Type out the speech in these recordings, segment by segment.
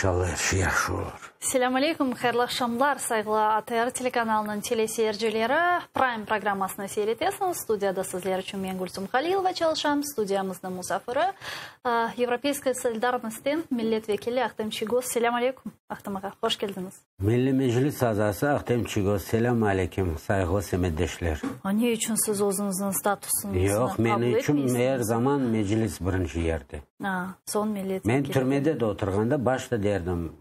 İnşallah er şey yahşı olur. Selâm aleyküm, hayırlı aqşamlar, sayğılı ATR telekanalınıñ teleseyircileri. Prime programmasını seyir etesiñiz. Studiyada sizler içün men Gülsüm Halilova çalışam. Studiyamıznıñ musafiri, Yevropeyskaya solidarnostten millet vekili Ahtem Çiygoz. Selâm aleyküm, Ahtem ağa, hoş keldiñiz. Milliy Meclis azası Ahtem Çiygoz, Selâm aleyküm, sayğılı semetdeşler. Ne içün siz özüñizniñ statusıñıznı Yoq, qabul men içün etmeysiñiz? er zaman Meclis birinci yerde. A, soñ millet Men vekili. türmede de oturğanda başta derdim,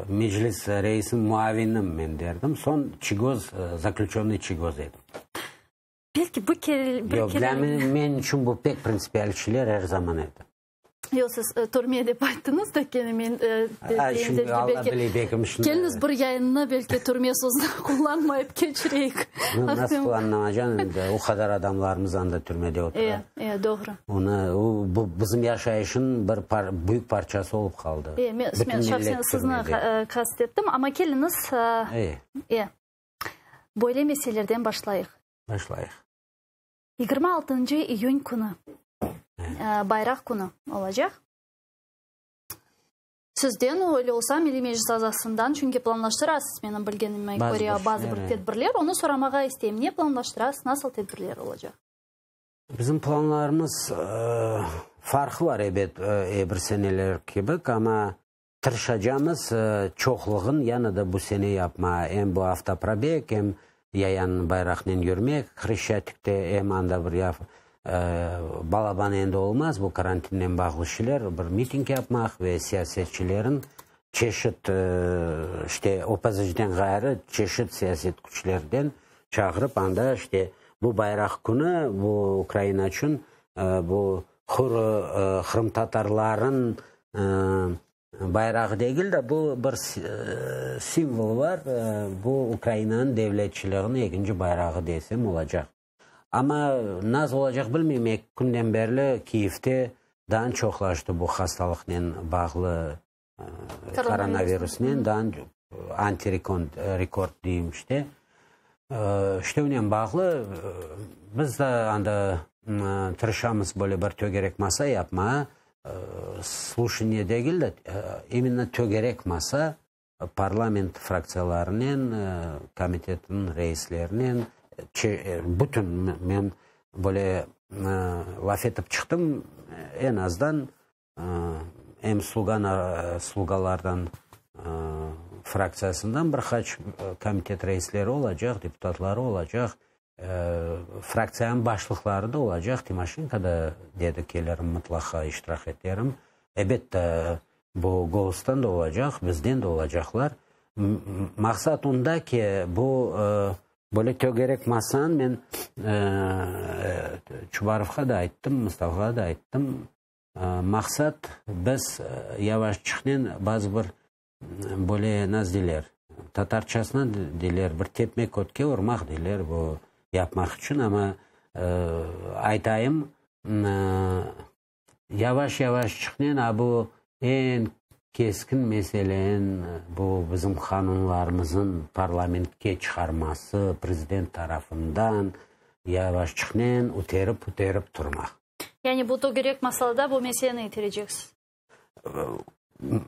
Meclis reisiniñ muavinim men derdim, soñ Çiygoz, zaklüçönnıy Çiygoz edim. Belki bir kere, bir Yoq, kere. men içün bu pek printsipial şeyler er zaman edi. Yoq, siz türme dep ayttıñız da, kene men Şimdi Alla bile, belki şimdi. Keliñiz bir yayınnı belki türme sözüni qullanmayıp keçireyik. Nasıl qullanmayacañ endi, o qadar adamlarımız anda türmede otura. E, e, doğru. Onı, o, bu bizim yaşayışnıñ bir büyük parçası olıp qaldı. E, men şahsen sizni qast ettim, amma keliñiz, e, böyle meselelerden başlayıq. Başlayıq. Yigirmi altıncı iyün künü, Bayraq künü olacaq. Sizden, öyle olsa, Milliy Meclis azasından, çünki planlaştırasız, menim bilgenime köre, bazı bir tedbirler, onı soramağa isteyim. Ne planlaştırasız, nasıl tedbirler olacaq? Bizim planlarımız farqı var, ebet, er bir seneler kibi, amma Tırışacamız çoqluğın yanı da bu sene yapma, em bu avtoprobeg, em yayan bayraqnen yürmek Hreşçatikte, em anda bir yav balaban endi olmaz, bu karantinnen bağlı şeyler, bir miting yapmaq ve siyasetçilerin çeşit, işte, OPZJden ğayrı çeşit siyaset küçlerden çağırıp anda, işte, bu bayraq künü, bu Ukraina içün bu hür qırımtatarların Bayrağı degil de, bu bir simvol bar, bu Ukrainanıñ devletçiliginiñ ekinci bayrağı desem olacaq. Amma nasıl olacaq bilmeyim, eki künden berli Kiyevde daa çoqlaştı bu hastalıqnen bağlı, koronavirusnen, daa antirekord deyim işte. İşte onen bağlı biz de anda tırışamız böyle bir tögerek masa yapmağa, sluşaniye degil de, imенно tögerek masa parlament fraktsiyalarınen, komitetniñ reislerinen, bütün men böyle laf etip çıqtım, eñ azdan Em Slugalardan fraktsiyasından bir qaç komitet reisleri olacaq, deputatları olacaq, fraktsiyanıñ başlıqları da olacaq. Timoşenko da dedi, kelirim, mıtlaqa iştirak eterim. Ebet, bu Golostan da olacaq, bizden de olacaqlar. Maqsat onda ki, bu böyle tögerek masanı men Çubarovğa da ayttım, Mustafağa da ayttım, Maqsat, biz yavaşçıqnen bazı bir böyle nasıl deyler, tatarçasına deyler, bir tepme kötke urmaq deyler bu yapmaq içün, amma aytayım, yavaş-yavaşçıqnen a bu eñ keskin mesele, eñ bu bizim qanunlarımızın parlamentke çıqarması prezident tarafından yavaşçıqnen üterip-üterip turmaq. Yani bu tögerek masalada bu meseleni itereceksiz?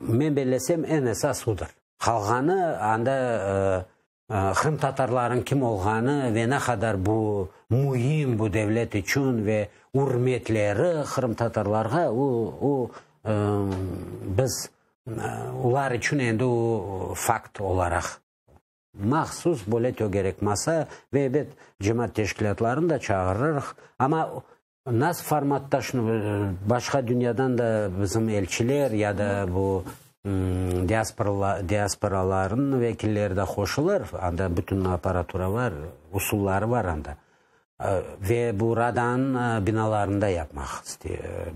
Men bellesem, eñ esas odır. Qalğanı, anda qırımtatarlarıñ kim olğanı ve ne qadar bu müim bu devlet içün ve ürmetleri qırımtatarlarğa, o, o, biz, olar içün endi o fakt olaraq Mahsus böyle tögerek masa ve, ebet, cemaat teşkilâtlarını da çağırırıq. Amma nasıl formatta şunı, başqa dünyadan da bizim elçiler ya da bu diasporalarnıñ vekilleri de qoşulır. Anda bütün apparatura bar, usulları bar anda. Ve bu Radanıñ binalarında yapmaq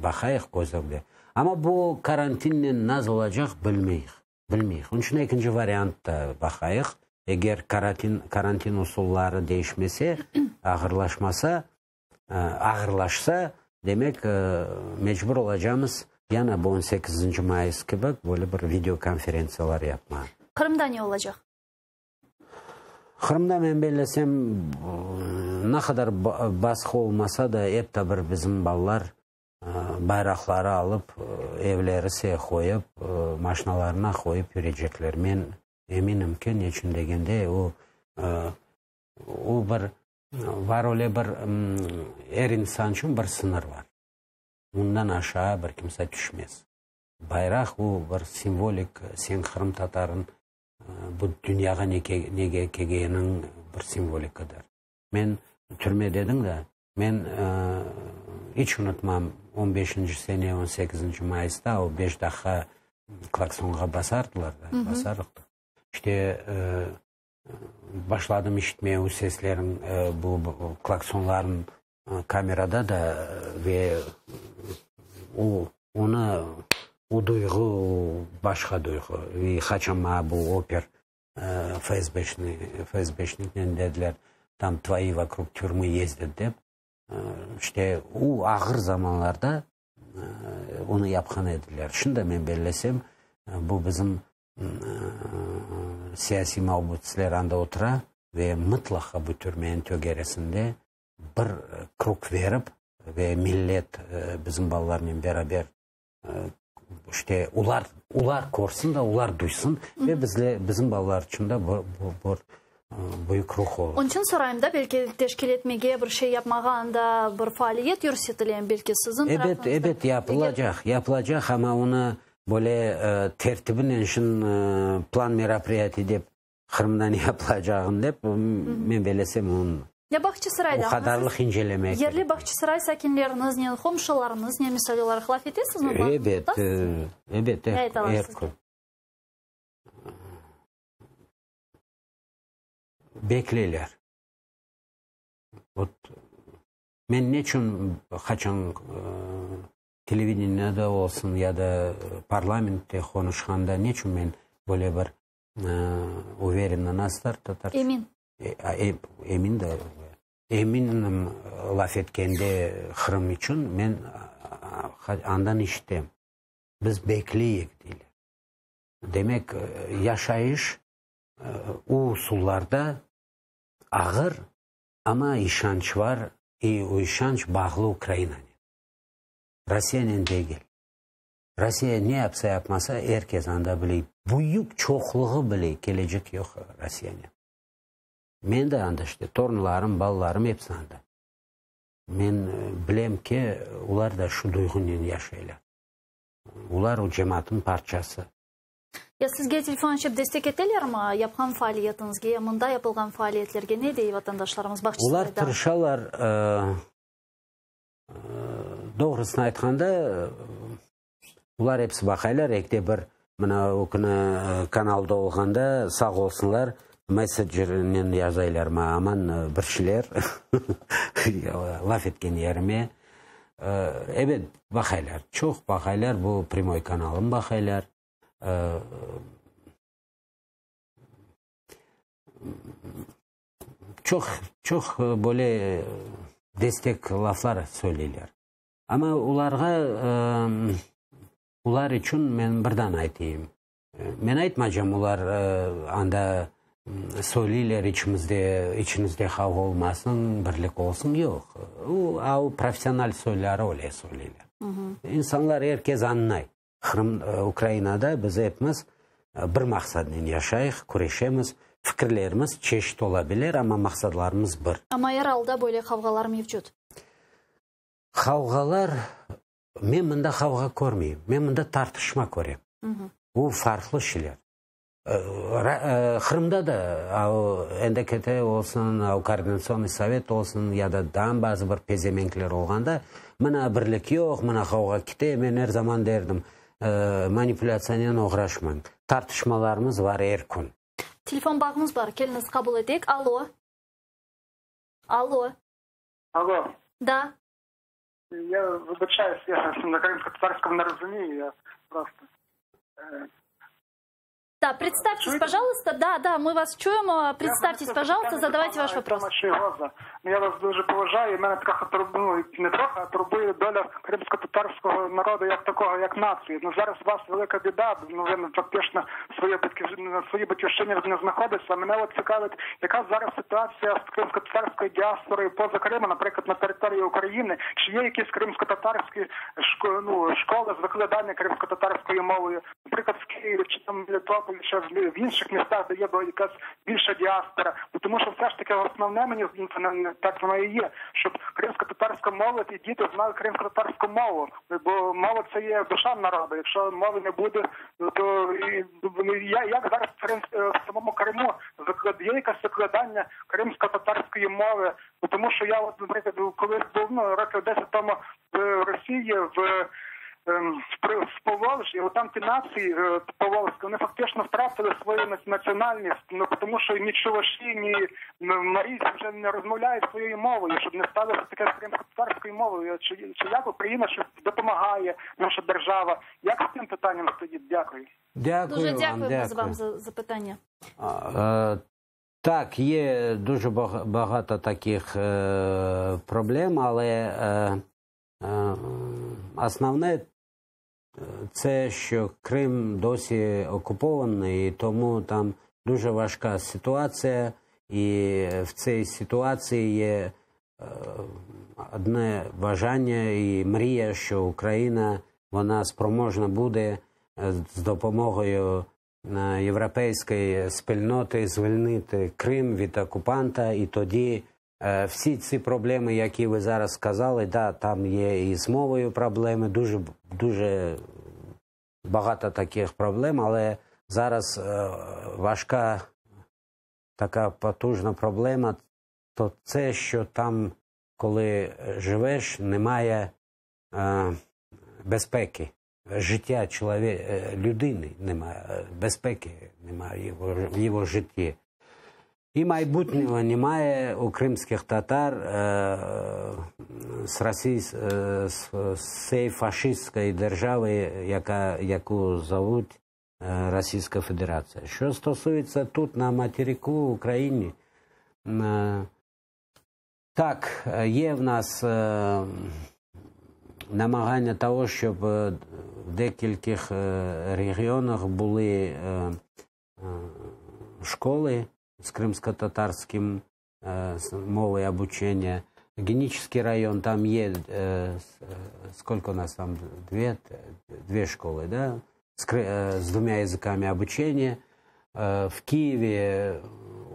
baqayıq köz ögde. Amma bu karantinnen nasıl olacaq bilmeyik. Bilmeyik. Onıñ içün ekinci variant da baqayıq. Eger karatin, karantin usulları değişmese, ağırlaşmasa, ağırlaşsa, demek, mecbur olacamız yana bu on sekizinci mayıs kibi böyle bir video konferentsiyalar yapmağa. Qırımda ne olacaq? Qırımda men bellesem, ne qadar basqı olmasa da, ep ta bir bizim balalar bayraqları alıp. evlerise qoyıp, maşnalarına qoyıp yürecekler. Men eminim ki, neçün degende, o, o bir, var öyle bir, er insan içün bir sıñır bar. Ondan aşağı bir kimse tüşmez. Bayraq o bir simvolik, sen qırımtatarıñ bu dünyağa nege kelgeniñ bir simvolikadır. Men türme dediñ de, men iç unutmam, on beşinci sene, on sekizinci mayısta o beş daqqa klaksonğa basardılar da, basarıq da. İşte, başladım işitmeye o seslerin, bu klaksonların kamerada da ve o, onı, o duyğu, o başqa duyğu. Ve qaçan maña bu oper FSBşnıy, FSBşniknen dediler, tam tvoi vokrug türmı yezdit dep. İşte, o ağır zamanlarda onı yapqan ediler. Şimdi men bellesem, bu bizim siyasiy mabüsler anda otura ve mıtlaqa bu türmeniñ tögeresinde bir krug verip ve millet bizim balalarnen beraber işte olar, olar körsin da, olar duysın ve bizle, bizim balalar içün de bu, bu bir büyük ruh olur. Onıñ içün sorayım da, belki teşkil etmege, bir şey yapmağa anda bir faaliyet yürsetilemi, belki siziñ Ebet, tarafıñızdan? ebet, yapılacaq, yapılacaq, amma onı böyle tertibinen şın plan meropriyatiy dep Qırımda ne yapılacağını dep, men bellesem, onı Ya Bağçasarayda o qadarlıq incelemek Yerli kerek. Bağçasaray sakinleriñiznen, qomşularıñıznen, misal olaraq, laf etesizmi? Bağ Ebet, tutasızmı? ebet, Ne er, aytalar er sizge? kün. Bekleyler. Vot, men neçün qaçan televideniyede olsun ya da parlamentte qonuşqanda neçün men böyle bir Uverенно nasıl tatarca? Emin. Emin de. Eminim laf etkende Qırım içün men andan işitem. Biz bekleyik deyler. Demek, yaşayış o usullarda ağır, amma işanç var, i o işanç bağlı Ukrainanen. Rossiyanen degil. Rossiya ne yapsa yapmasa, er kes anda bile, büyük çoqluğı bile, kelecek yoq Rossiyanen. Men de anda işte, torunlarım, balalarım episi anda. Men bilem ki, olar da şu duyğunen yaşaylar. Olar o cemaatnıñ parçası. Ya sizge telefon açıp destek etelermi yapqan faaliyetiñizge, ya mında yapılğan faaliyetlerge ne dey vatandaşlarımız Bağçasarayda? Olar tırışalar, Doğrusını aytqanda, bular episi baqaylar, ekte bir, mına o künü kanalda olğanda, sağ olsunlar, messencernen yazaylar maña, aman bir şeyler, laf etken yerime. Ebet, baqaylar, çoq baqaylar, bu prâmoy kanalım baqaylar. Çoq, çoq böyle destek laflar söyleyler. Amma olarğa, olar içün men birden aytayım. Men aytmaycam, olar anda söyleyler, içimizde, içimizde qavğa olmasın, birlik olsun. Yoq. O, a o professional soyları öyle söyleyler. İnsanlar, er kes añlay. Qırım, Ukrainada biz epimiz bir maqsadnen yaşayıq, küreşemiz. Fikirlerimiz çeşit ola bilir, amma maqsadlarımız bir. Amma er alda böyle qavğalar mevcut. Qavğalar, men mında qavğa körmeyim, men mında tartışma körem. Bu farqlı şeyler. Qırımda da NDKT olsun, Koordinatsion sovet olsun ya da daa bazı bir pezemenkler olğanda, mına birlik yoq, mına qavğa kete, men er zaman derdim, manipulâtsiyanen oğraşmañ. Tartışmalarımız var er kün. Telefon bağımız bar, keliñiz qabul eteyik. Allo. Allo. Allo. Da. Ya vıbачаюсь, я на крымско-татарском не розумію, я просто... Да, представьтесь, пожалуйста. Да, да, мы вас чуем. Представьтесь, пожалуйста, задавайте ваш вопрос. Ну, я вас дуже поважаю, і мене трохи турбує, ну, не трохи, а турбує доля кримсько-татарського народу як такого, як нації. Ну, зараз у вас велика біда, ну, ви фактично своє на своїй батьківщині не знаходитеся. Мене от цікавить, яка зараз ситуація з кримсько-татарською діаспорою поза Кримом, наприклад, на території України, чи є якісь кримсько-татарські ну, школи з викладання кримсько-татарською мовою, наприклад, в Києві, чи там в Мелітополі, чи в інших містах, де є якась більша діаспора. Бо тому що все ж таки основне мені так воно і є, щоб кримсько-татарська мова і діти знали кримсько-татарську мову, бо мова це є душа народу. Якщо мови не буде, то і, ну, як зараз в самому Криму є якесь викладання кримсько-татарської мови, бо тому що я, от, наприклад, колись був, ну, років 10 тому в Росії, в Поволжі, от там ті нації поволзькі, вони фактично втратили свою національність, ну, тому що ні чуваші, ні марійці вже не розмовляють своєю мовою, щоб не сталося таке з кримсько-татарською мовою. Чи як Україна щось допомагає, наша держава? Як з цим питанням стоїть? Дякую. Дякую Дуже вам, дякуємо дякую. вам за запитання. Так, є дуже багато таких проблем, але основне це, що Крим досі окупований, і тому там дуже важка ситуація, і в цій ситуації є одне бажання і мрія, що Україна, вона спроможна буде з допомогою європейської спільноти звільнити Крим від окупанта, і тоді всі ці проблеми, які ви зараз сказали, да, там є і з мовою проблеми, дуже, дуже багато таких проблем, але зараз важка така потужна проблема, то це, що там, коли живеш, немає безпеки. Життя людини немає, безпеки немає в його житті. І майбутнього немає у кримських татар з цієї фашистської держави, яку зовуть Російська Федерація. Що стосується тут, на материку в Україні, так, є в нас намагання того, щоб в декількох регіонах були школи з кримсько-татарським мовою обучення. Генический район, там є, сколько у нас там, две школы, да, с двумя языками обучения. В Киеве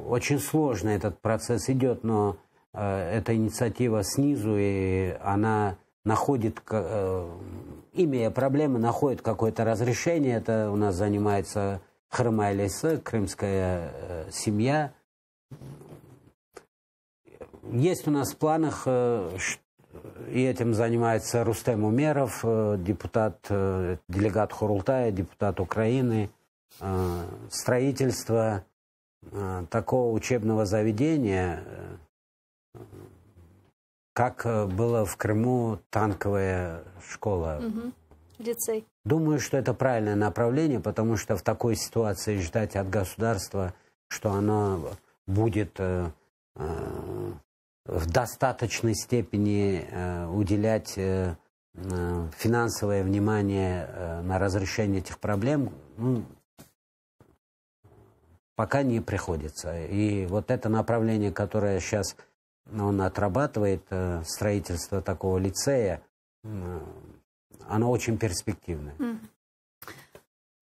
очень сложно этот процесс идет, но эта инициатива снизу, и она находит, имея проблемы, находит какое-то разрешение. Это у нас занимается Qırım ailesi, крымская семья. Есть у нас в планах, и этим занимается Рустем Умеров, депутат, делегат Курултая, депутат Украины, строительство такого учебного заведения, как было в Крыму танковая школа. Лицей. Думаю, что это правильное направление, потому что в такой ситуации ждать от государства, что оно будет в достаточной степени уделять финансовое внимание на разрешение этих проблем, ну, пока не приходится. И вот это направление, которое сейчас он отрабатывает, строительство такого лицея, оно очень перспективное.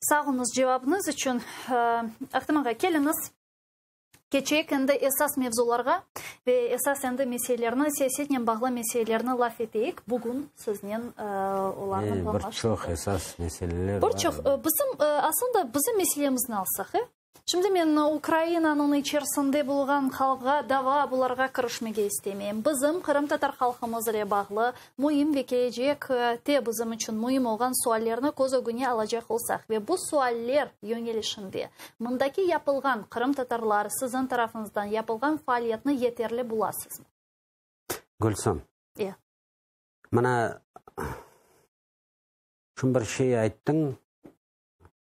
Sağ oluñız cevabıñız içün. Ahtem ağa, keliñiz keçeyik endi esas mevzularğa ve esas endi meselelerni, siyasetnen bağlı meselelerni laf eteyik. Bugün siznen olarnı Bir çoq esas meseleler Bir çoq. Bizim, aslında bizim meselemizni alsaq, Şimdi men Ukrainanıñ içerisinde bulunğan halqqa dava bularğa kirişmege istemeyim. Bizim qırımtatar halqımız ile bağlı müim ve kelecekte bizim içün müim olğan suallerni köz ögüne alacaq olsaq ve bu sualler yönelişinde mındaki yapılğan qırımtatarlar siziñ tarafıñızdan yapılğan faaliyetni yeterli bulasızmı? Gülsüm. E. Mına şu bir şey ayttıñ.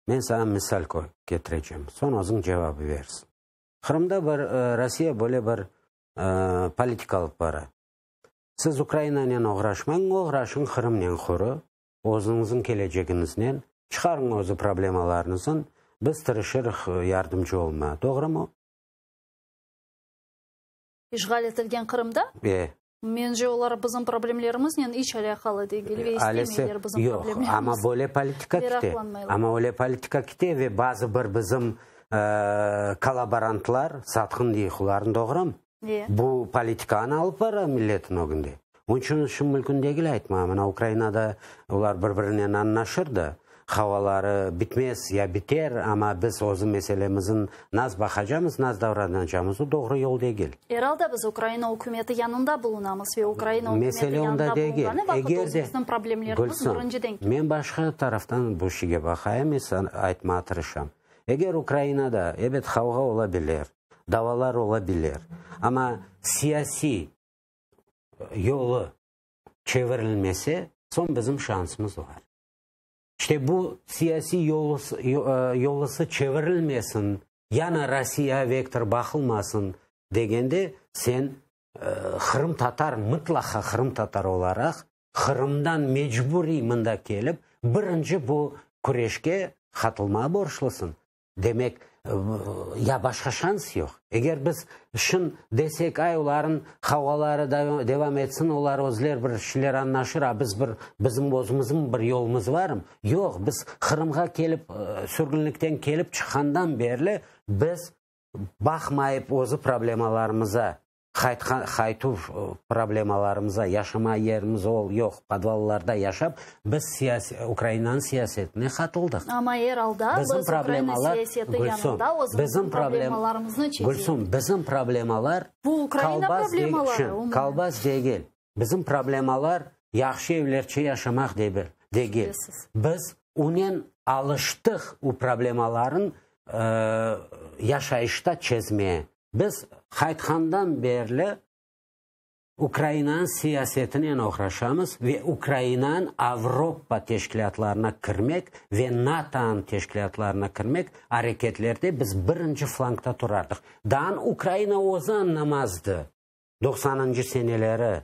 Men saña misal ketirecem. Soñ özüñ cevabı bersin. Qırımda bir Rossiya böyle bir. Politika alıp bara. Siz Ukrainanen oğraşmañ, oğraşıñ Qırımnen quru, özüñizniñ kelecegiñiznen, çıqarıñ özü problemalarıñızın, biz tırışırıq yardımcı olma. Doğrumı? İşğal etilgen Qırımda? E. Mence, olar bizim problemlerimiznen iç alâqalı degil ve istemeyler bizim problemlerimizni. Yoq, amma böyle politika kite. Amma öyle politika kite ve bazı bir bizim kollaborantlar, satqın deyik olarnı, doğrumı? Bu politikanı alıp bara milletin ögünde. Onıñ içün şimdi mümkün degil aytmağa. Mına Ukrainada olar bir-birinen añlaşır da, havaları bitmez ya biter, amma biz özü meselemizin naz baqacamız, naz davranacamız, o doğru yol degil. Er alda biz Ukraina ükümeti yanında bulunamız ve Ukraina ükümeti Mesele onda yanında degil. bulunğanı vaqıt Eger de, özümüzniñ problemlerimiz Gülsüm, birinciden kele. men başqa taraftan bu şige baqayım ve aytmağa tırışam. Eger Ukrainada, ebet, qavğa ola bilir, davalar ola bilir, amma siyasiy yolu çevirilmese, soñ bizim şansımız bar. İşte bu siyasiy yolusı çevirilmesin, yana Rossiya vektor baqılmasın degende, sen qırımtatar, mıtlaqa qırımtatar olaraq, Qırımdan mecburiy mında kelip, birinci bu küreşke qatılmağa borçlısıñ. Demek, ya başqa şans yoq. Eger biz şın desek, ay, olarnıñ qavğaları devam etsin, olar özler bir şeyler añlaşır, a biz bir, bizim özümizniñ bir yolumız varmı? Yoq, biz Qırımğa kelip, sürgünlikten kelip çıqqandan berli biz baqmayıp özü problemalarımıza, Qaytuv problemalarımıza, yaşama yerimiz ol, yoq, podvallarda yaşap, biz Ukrainanıñ siyasetine qatıldıq. Amma er alda biz Ukraina siyaseti yanında özümizniñ problemalarımıznı çezeyik. Gülsüm, bizim problemalar Bu Ukraina problemaları, umumen. Kolbas degil. Bizim problemalar yahşı evlerçe yaşamaq degil. Biz onen alıştıq o problemaların yaşayışta çezmeye. Biz qaytqandan berli Ukrainanıñ siyasetinen oğraşamız ve Ukrainanıñ Avropa teşkilâtlarına kirmek ve NATOnıñ teşkilâtlarına kirmek areketlerde biz birinci flangda turardıq. Daa Ukraina özü añlamazdı doqsanıncı seneleri,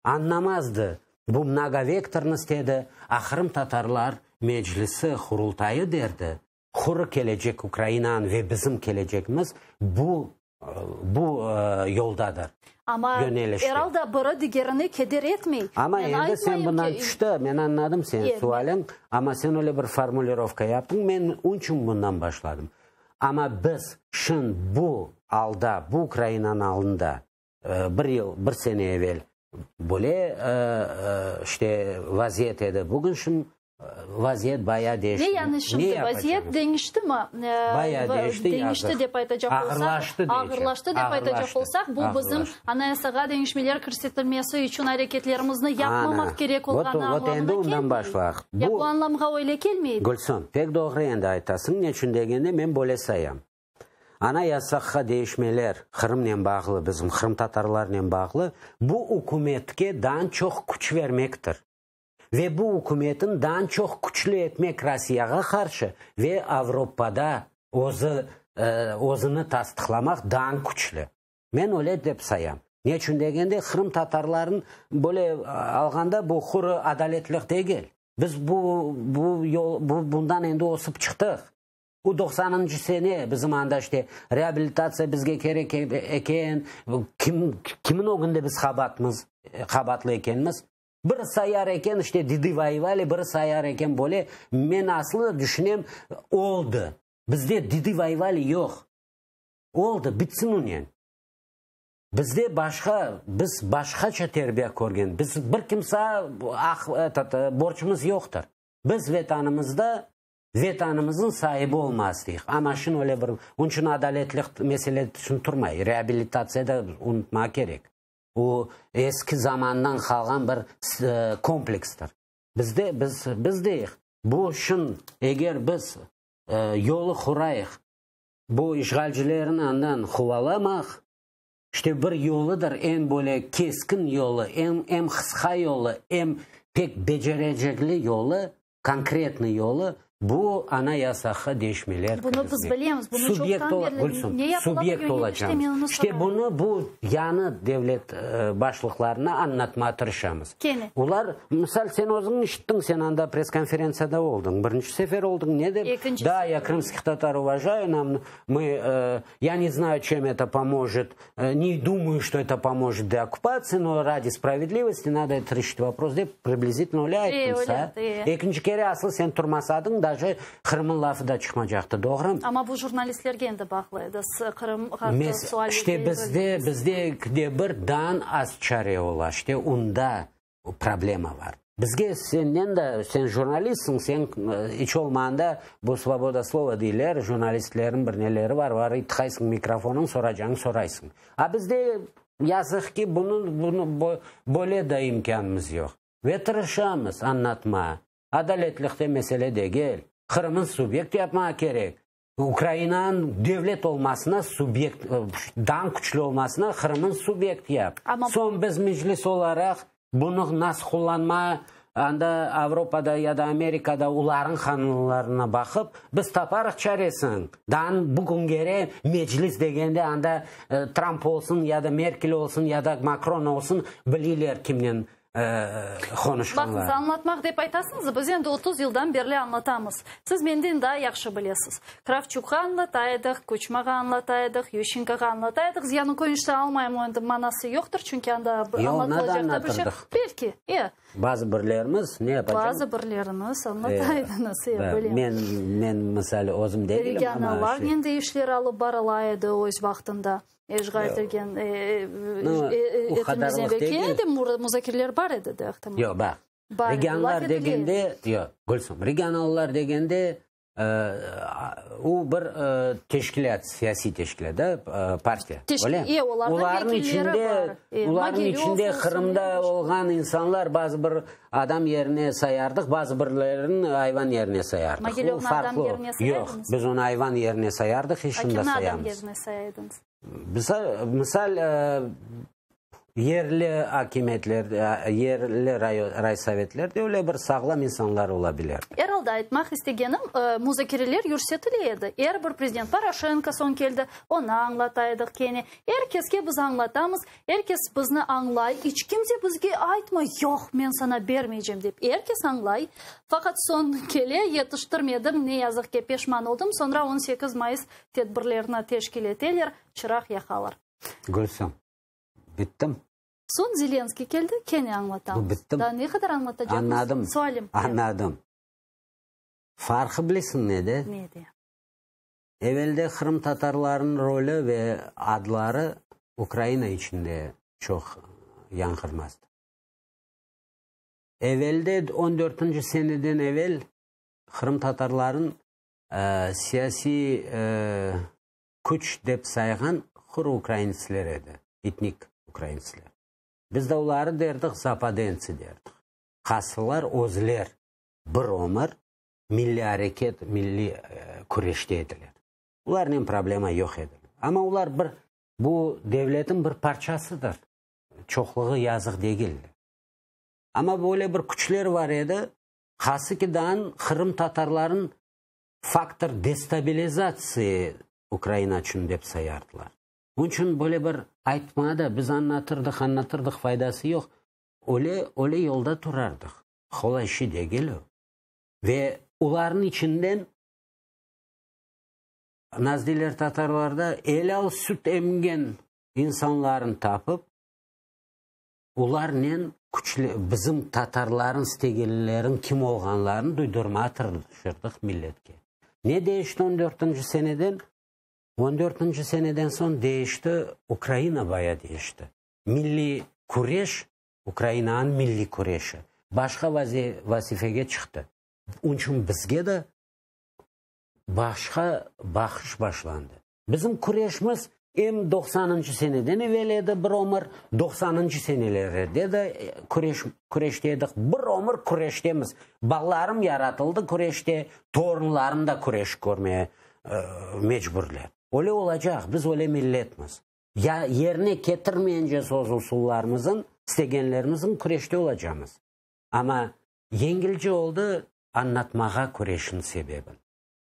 añlamazdı bu mnogovektornost edi, a qırımtatarlar Meclisi, Qurultayı derdi. Quru kelecek Ukrainanıñ ve bizim kelecegimiz bu bu yoldadır, Amma yönelişte. er alda biri digerine keder etmey. Amma Men endi sen aytmayım bundan ki, tüşti, men añladım seniñ sualiñ, amma sen öyle bir formulirovka yaptıñ, men onçün bundan başladım. Amma biz şın bu alda, bu Ukrainanıñ alında bir yıl, bir sene evel böyle işte vaziyet edi. Bugün şimdi vaziyet bayağı deñişti. Ne yani şimdi vaziyet deñiştimi? Bayağı deñişti, yazıq. Deñişti dep aytacaq olsaq, Ağırlaştı deycem. Ağırlaştı dep aytacaq olsaq, bu bizim Anayasağa deñişmeler kirsetilmesi içün areketlerimizni yapmamaq kerek olğanı añlamına kelmey. Ya bu añlamğa öyle kelmey. Gülsüm, pek doğru endi aytasıñ. Neçün degende, men böyle sayam. Anayasaqqa deñişmeler Qırımnen bağlı, bizim qırımtatarlarnen bağlı, bu ükümetke daa çoq küç vermektir. Ve bu ükümetin daa çoq küçlü etmek Rossiyağa qarşı ve Avropada özü, özüni tasdıqlamaq daa küçlü. Men öyle dep sayam. Neçün degende, qırımtatarların böyle alğanda bu quru adaletlik degil. Biz bu, bu yol, bu, bundan endi ösüp çıqtıq. Bu doqsanıncı sene bizim anda işte reabilitatsiya bizge kerek eken, kim, kimin ögünde biz qabaatmız, qabaatlı ekenmiz. Bir sayar eken işte didı voyevali, bir sayar eken böyle. Men aslı düşünem, oldı. Bizde didı voyevali yoq. Oldı, bitsin onen. Bizde başqa, biz başqaça terbiye körgen, biz bir kimsa aq, etot, borcumız yoqtır. Biz Vetanımızda Vetanımıznıñ saibi olmaq isteyik. Amma şın öyle bir, onıñ içün adaletlik mesele şın turmay. Reabilitatsiya da unutmaq kerek. O eski zamandan qalğan bir komplekstir. Bizde, biz, biz deyik, bu şın, eger biz yolu qurayıq, bu işğalcilerni andan quvalamaq, işte bir yoludır, eñ böyle keskin yolu, eñ, em qısqa yolu, em pek becerecekli yolu, konkretnıy yolu. Bu Anayasaqqa deñişmeler Bunı biz kirgizmek. bilemiz, bunı Subyekt çoqtan ola, berli Gülsüm, ne yapıla bu subyekt yönelişte, olacağımız. men onı İşte sorayım. bunı bu yañı devlet başlıqlarına añlatmağa tırışamız. Kene. Olar, misal, sen özüñ işittiñ, sen anda press-konferentsiyada oldıñ, birinci sefer oldıñ, ne dep? Ekinci Da, sefer. ya krımskih tatar uvajayü, nam, mı, ya ne znayu, çem eto pomojet, Ne dumayu, çto eto pomojet deokkupatsiya, no radi spravedlivosti nado eto reşit vopros dep priblizitelno öyle ayttım sa. Ekinci kere asıl sen turmasadıñ, daje Qırım'ın lafı da çıqmacaqtı, doğrumı? Amma bu jurnalistlerge endi bağlı edi, Qırım ğarpta sual İşte bizde, bizde ekide bir dan az çare ola, işte unda problema bar. Bizge senden de, sen jurnalistsiñ, sen iç olmağanda bu svoboda slova deyler, jurnalistlerniñ bir neleri bar, barıp tıqaysıñ mikrofonıñ, soracañı soraysıñ. A bizde, yazıq ki, bunı, bunı, böyle de imkânımız yoq. Ve tırışamız añlatmağa. Adaletlikte mesele degil. Qırımnı subyekt yapmağa kerek. Ukrainanıñ devlet olmasına subyekt, dan küçlü olmasına Qırımnıñ subyekt yap. Soñ biz Meclis olaraq bunı nasıl qullanma, anda Avropada ya da Amerikada olarnıñ qanunlarına baqıp, biz taparıq çaresin. Dan bugüngere Meclis degende anda Tramp olsun ya da Merkel olsun ya da Makron olsun bileyler kimnen qonuşqanlar. Baqıñız, añlatmaq dep aytasıñız, biz endi 30 yıldan berli añlatamız. Siz menden daa yahşı bilesiz. Kravçukqa añlata edik, Kuçmağa añlata edik, Yuşçenkoğa añlata edik. Yanukoviçni almayım, o endi manası yoqtır, çünki anda añlatılacaq da bir şey. Belki, e. Bazı birlerimiz ne yapacaq? Bazı birlerimiz añlata ediñiz, e, bilem. Men, men, misal, özüm degilim, amma. Regionallarnen de işler alıp barıla edi öz vaqtında. İşğal etilgen etilmezden evel kene de muzakereler bar edi de, ihtimal. Yoq, baq, regionlar degende, yoq, Gülsüm, regionallar degende, o bir teşkilât, siyasiy teşkilât, da, partiya, öyle? Olarnıñ içinde, olarnıñ içinde Qırımda olğan insanlar bazı bir adam yerine sayardıq, bazı birlerini ayvan yerine sayardıq. Mogilövnı adam yerine sayardıñız? Yoq, biz onı ayvan yerine sayardıq, şimdi sayamız. Kimni adam yerine sayaydınız? Misal, yerli akimiyetler, yerli raysovetlerde öyle bir sağlam insanlar ola bilir. Er alda aytmaq istegenim, muzakereler yürsetile edi. Er bir prezident, Poroşenko soñ keldi, onı añlata edik kene. Er keske biz añlatamız, Er kes bizni añlay, iç kimse bizge aytmay, yoq, men saña bermeycem dep. Er kes añlay. Faqat soñ kele, yetiştirmedim, ne yazıq ki, peşman oldım. Soñra 18 mayıs tedbirlerini teşkil eteler, çıraq yaqalar. Gülsüm, bittim. Soñ Zelenskıy keldi, kene añlatamız. Bittim. Daa ne qadar añlatacaqmız? Añladım. Sualim. Añladım. Farqı bilesiñ nede? Nede? Evelde qırımtatarlarnıñ rolü ve adları Ukraina içinde çoq yañğırmazdı. Evelde, on dörtünci seneden evel, qırımtatarlarnıñ siyasiy küç dep sayğan quru ukraintsler edi, etnik ukraintsler. Biz de oları derdik zapadentsi derdik. Qasılar özler bir ömür milliy areket, milliy küreşte ediler. Olarnen problema yoq edi. Amma olar bir, bu devletin bir parçasıdır. Çoqluğı yazıq degil. Amma böyle bir küçler bar edi, hası ki daan qırımtatarların faktor destabilizatsiya Ukraina içün dep sayardılar. Bunıñ içün böyle bir aytma da, biz añlatırdıq, añlatırdıq, faydası yoq. Öyle, öyle yolda turardıq. Qolay işi degil o. Ve olarnıñ içinden, nasıl deyler tatarlarda, elâl süt emgen insanlarnı tapıp, olarnen küçlü, bizim tatarların istegenlerin kim olğanlarını duydurmağa tırışırdıq milletke. Ne değişti on dörtünci seneden? On dörtünci seneden soñ değişti, Ukraina baya değişti. Milliy küreş Ukrainanıñ milliy küreşi başqa vazifege çıqtı. Onıñ içün bizge de başqa baqış başlandı. Bizim küreşimiz em doqsanıncı seneden evel edi bir ömür, doqsanıncı senelerde de küreş, küreşte edik. Bir ömür küreştemiz. Balalarım yaratıldı küreşte, torunlarım da küreş körmeye mecburler. Öyle olacaq, biz öyle milletmiz. Ya yerine ketirmeyince söz usullarımızın, istegenlerimizin küreşte olacamız. Amma yengilce oldı. añlatmağa küreşniñ sebebin.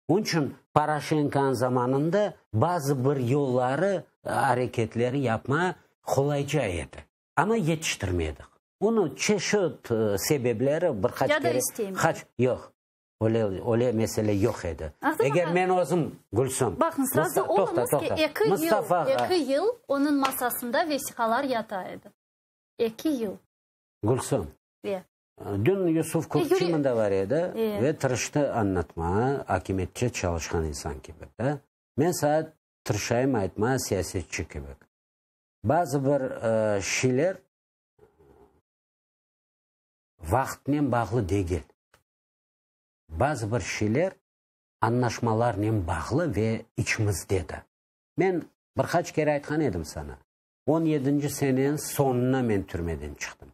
Onıñ içün Poroşenkonıñ zamanında bazı bir yolları, areketleri yapma qolayca edi. Amma yetiştirmedik. Onıñ çeşit sebepleri bir qaç Ya da kere... isteymedik. Qaç, yoq, öyle, öyle mesele yoq edi. Ahtem Eger ağa, men özüm, Gülsüm... Baqıñız, razı Musta, toqta, oluñız ki, toqta. eki yıl, Mustafağa... eki yıl onıñ masasında vesiqalar yata edi. Eki yıl. Gülsüm, Ve. dün Yusuf Kurkçi mında bar edi E. ve tırıştı añlatmağa, akimiyetçe çalışqan insan kibi, da. Men saat tırışayım aytmağa siyasetçi kibi. Bazı bir şeyler vaqıtnen bağlı degil. Bazı bir şeyler añlaşmalarnen bağlı ve içimizde de. Men bir qaç kere aytqan edim sana, on yedinci seneniñ soñuna men türmeden çıqtım.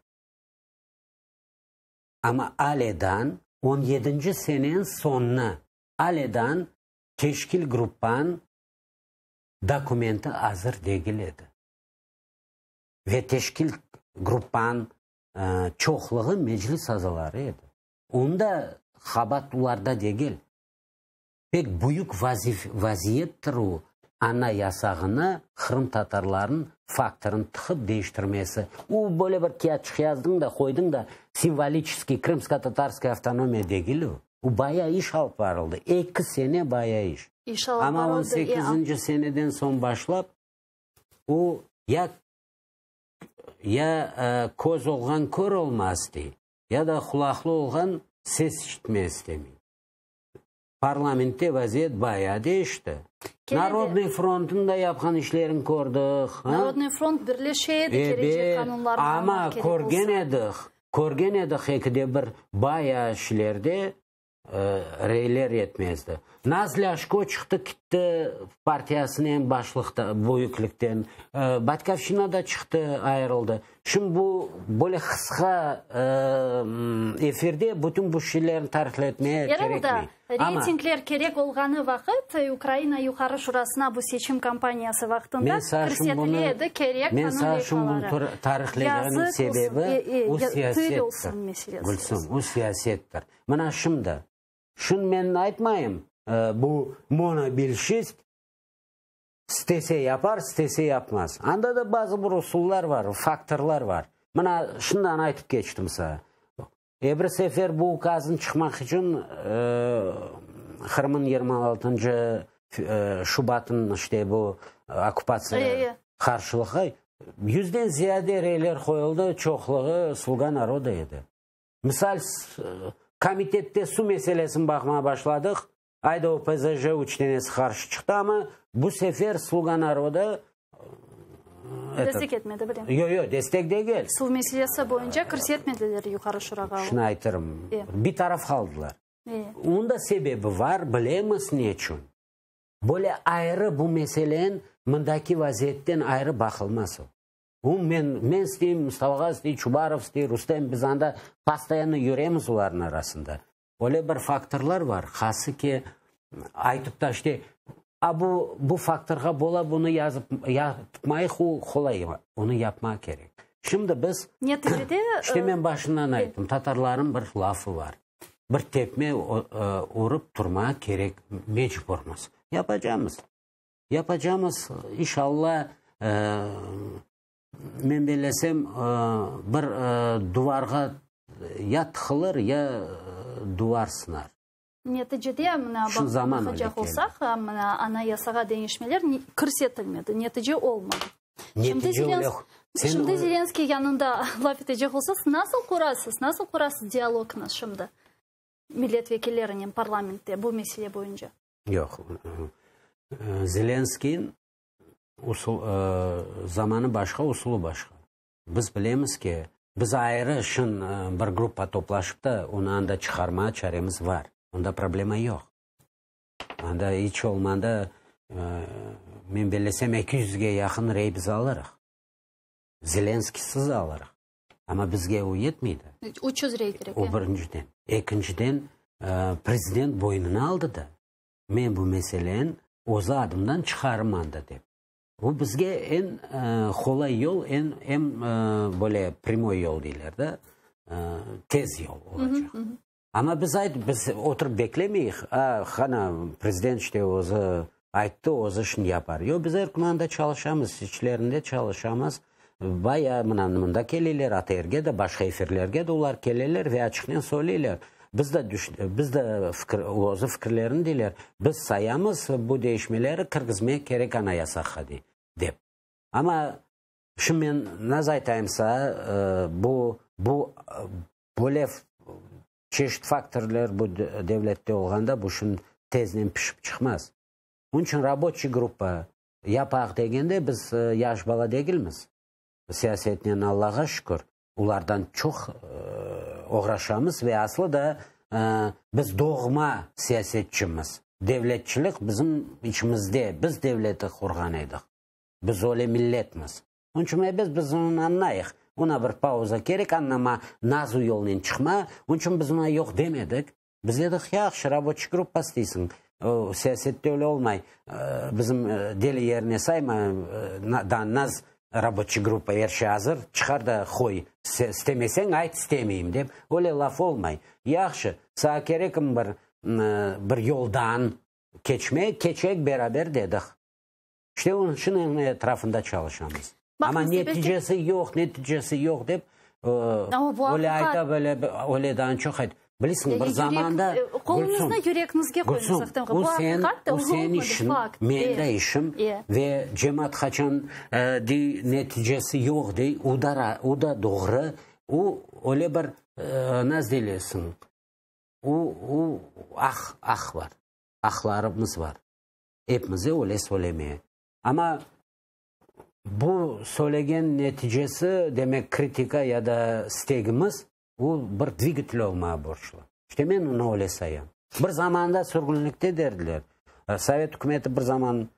Amma aledan on yedinci seneniñ soñuna aledan teşkil gruppanıñ dokumenti azır degil edi. Ve teşkil gruppanıñ çoqluğı meclis azaları edi. Onda qabaat olarda degil. Pek büyük vaziyettir o, Anayasağını qırımtatarlarnıñ faktorını tıqıp deñiştirmesi. O, böyle bir kâğıtçıq yazdıñ da, qoydıñ da, simvoliçeskiy krımsko-tatarskaya avtonomiya degil o. O bayağı iş alıp barıldı. Eki sene bayağı iş. İş alıp Amma on barıldı, sekizinci seneden soñ başlap, o ya ya köz olğan kör olmaz dey, ya da qulaqlı olğan ses işitmez demey. Parlamentte vaziyet bayağı deñişti. Narodnıy frontnıñ da yapqan işlerini kördik. Narodnıy front birleşe edi, kerecek qanunlarnı Amma körgen edik, körgen edik ekide bir bayağı işlerde reyler yetmezdi. Naz Lâşko çıqtı kitti partiyasınen başlıqta, büyüklikten. Batkovşçina da çıqtı, ayırıldı. Şimdi bu böyle qısqa efirde bütün bu şeylerni tarifletmeye kerekmey. Erol da, reytingler kerek olğanı vaqıt, Ukraina Yuqarı Şurasına bu seçim kampaniyası vaqtında kirsetile edi kerek qanun leyhaları. Tarihlegenniñ sebebi o siyasettir, Gülsüm, o siyasettir. Mına şimdi, şunı men aytmayım, bu monobilşist İstese yapar, istese yapmaz. Anda da bazı bir usullar var, faktorlar var. Mına şundan aytıp keçtim saña. E bir sefer bu ukazın çıqmaq içün Qırımın 26 Şubatın işte bu okkupatsiya qarşılığı yüzden ziyade reyler qoyuldı, çoqluğı Sluga naroda edi. Misal, komitette suv meselesini baqmağa başladıq, Ayda OPZJ üç tenesi qarşı çıqtı, amma bu sefer Sluga naroda Destek etmedi, bilem. Yoq, yoq, destek degil. Suv meselesi boyunca kirsetmediler Yuqarı Şurağa. Şunı aytırım, bir taraf aldılar. Onıñ da sebebi var, bilemiz neçün. Böyle ayrı bu meseleniñ mındaki vaziyetten ayrı baqılmaz o. Bu men, men isteyim, Mustafa ağa istey, Çubarov istey, Rustem, biz anda postoyanno yüremiz olarnıñ arasında. Öyle bir faktorlar var, hası ki, aytıp da işte, a bu, bu faktorğa bola bunı yazıp, yapmayıq, o qolay, onı yapmaq kerek. Şimdi biz, Neticede, işte men başından ayttım, tatarlarnıñ bir lafı var, bir tepme urıp turmağa kerek, mecburmız. Yapacamız. Yapacamız, inşalla, men bellesem, bir duvarğa ya tıqılır, ya duvar sınar. Neticede, mına, Şu zaman öyle baqacaq keldi. olsaq, mına, anayasağa deñişmeler kirsetilmedi, netice olmadı. Şimdi Netice öyle. Sen Şimdi Zelenskiy yanında laf etecek olsaz, nasıl qurasız, nasıl qurasız dialognı şimdi millet vekillerinen parlamentte bu mesele boyunca? Yoq. Zelenskiyniñ usul, zamanı başqa, usulı başqa. Biz bilemiz ki, biz ayrı şın bir gruppa toplaşıp da, onı anda çıqarmağa çaremiz var. Onda problema yoq. Anda iç olmanda, men bellesem, eki yüzge yaqın rey biz alırıq. Zelenskiysiz alırıq. Amma bizge o yetmeydi. 300 rey kerek. O birinciden. Ekinciden, prezident boynuna aldı da, men bu meseleni öz adımdan çıqarım anda dep. Bu bizge eñ qolay yol, eñ, em böyle pryamoy yol deyler da, tez yol olacaq. Amma biz ayt, biz oturıp beklemeyik, a, qana, prezident işte özü ayttı, özü şimdi yapar. Yoq, biz er kün anda çalışamız, içlerinde çalışamız. Bayağı mına mında keleler, ATRge de, başqa efirlerge de olar keleler ve açıqnen söyleyler. Biz de biz de fikir, özü fikirlerini deyler. Biz sayamız, bu değişmeleri kirgizmek kerek Anayasağa, dey, dep. Amma şimdi men naz aytayım saña, bu, bu böyle çeşit faktorlar bu devlette olğanda bu şimdi teznen pişip çıqmaz. Onıñ içün raboçiy gruppa yapaq degende biz yaş bala degilmiz. Siyasetnen Allağa şükür, olardan çoq oğraşamız ve aslı da biz doğma siyasetçimiz. Devletçilik bizim içimizde, biz devleti qurğan edik. Biz öyle milletmiz. Onıñ içün ebet biz onı añlayıq. Oña bir pauza kerek, añlama, nazu yolnen çıqma. Onıñ içün biz oña yoq demedik. Biz dedik, yahşı, raboçiy gruppası deysiñ. O, siyasette öyle olmay. Bizim deli yerine sayma, da naz raboçiy gruppa, er şey azır, çıqar da qoy. İstemeseñ, ayt, istemeyim dep. Öyle laf olmay. Yahşı, saña kerekmi bir, bir yoldan keçme, keçeyik beraber dedik. İşte onıñ içün onıñ etrafında çalışamız. Amma neticesi yoq, neticesi yoq dep, öyle ayta, böyle, öyle daa çoq ayt. Bilesiñ, bir zamanda, Qoluñıznı yüregiñizge qoyuñız, Ahtem ağa. Bu aqiqat da, bu senin işiñ, menim de işim ve cemaat qaçan dey, neticesi yoq dey, o da, o da doğru, o öyle bir, nasıl deylesiñ, o, o aq, aq bar, aqlarımız bar. Epimize öyle söylemeye. Amma bu söylegen neticesi, demek kritika ya da istegimiz, o bir dvigatel olmağa borçlu. İşte men onı öyle sayam. Bir zamanda sürgünlikte derdiler, Sovet ükümeti bir zaman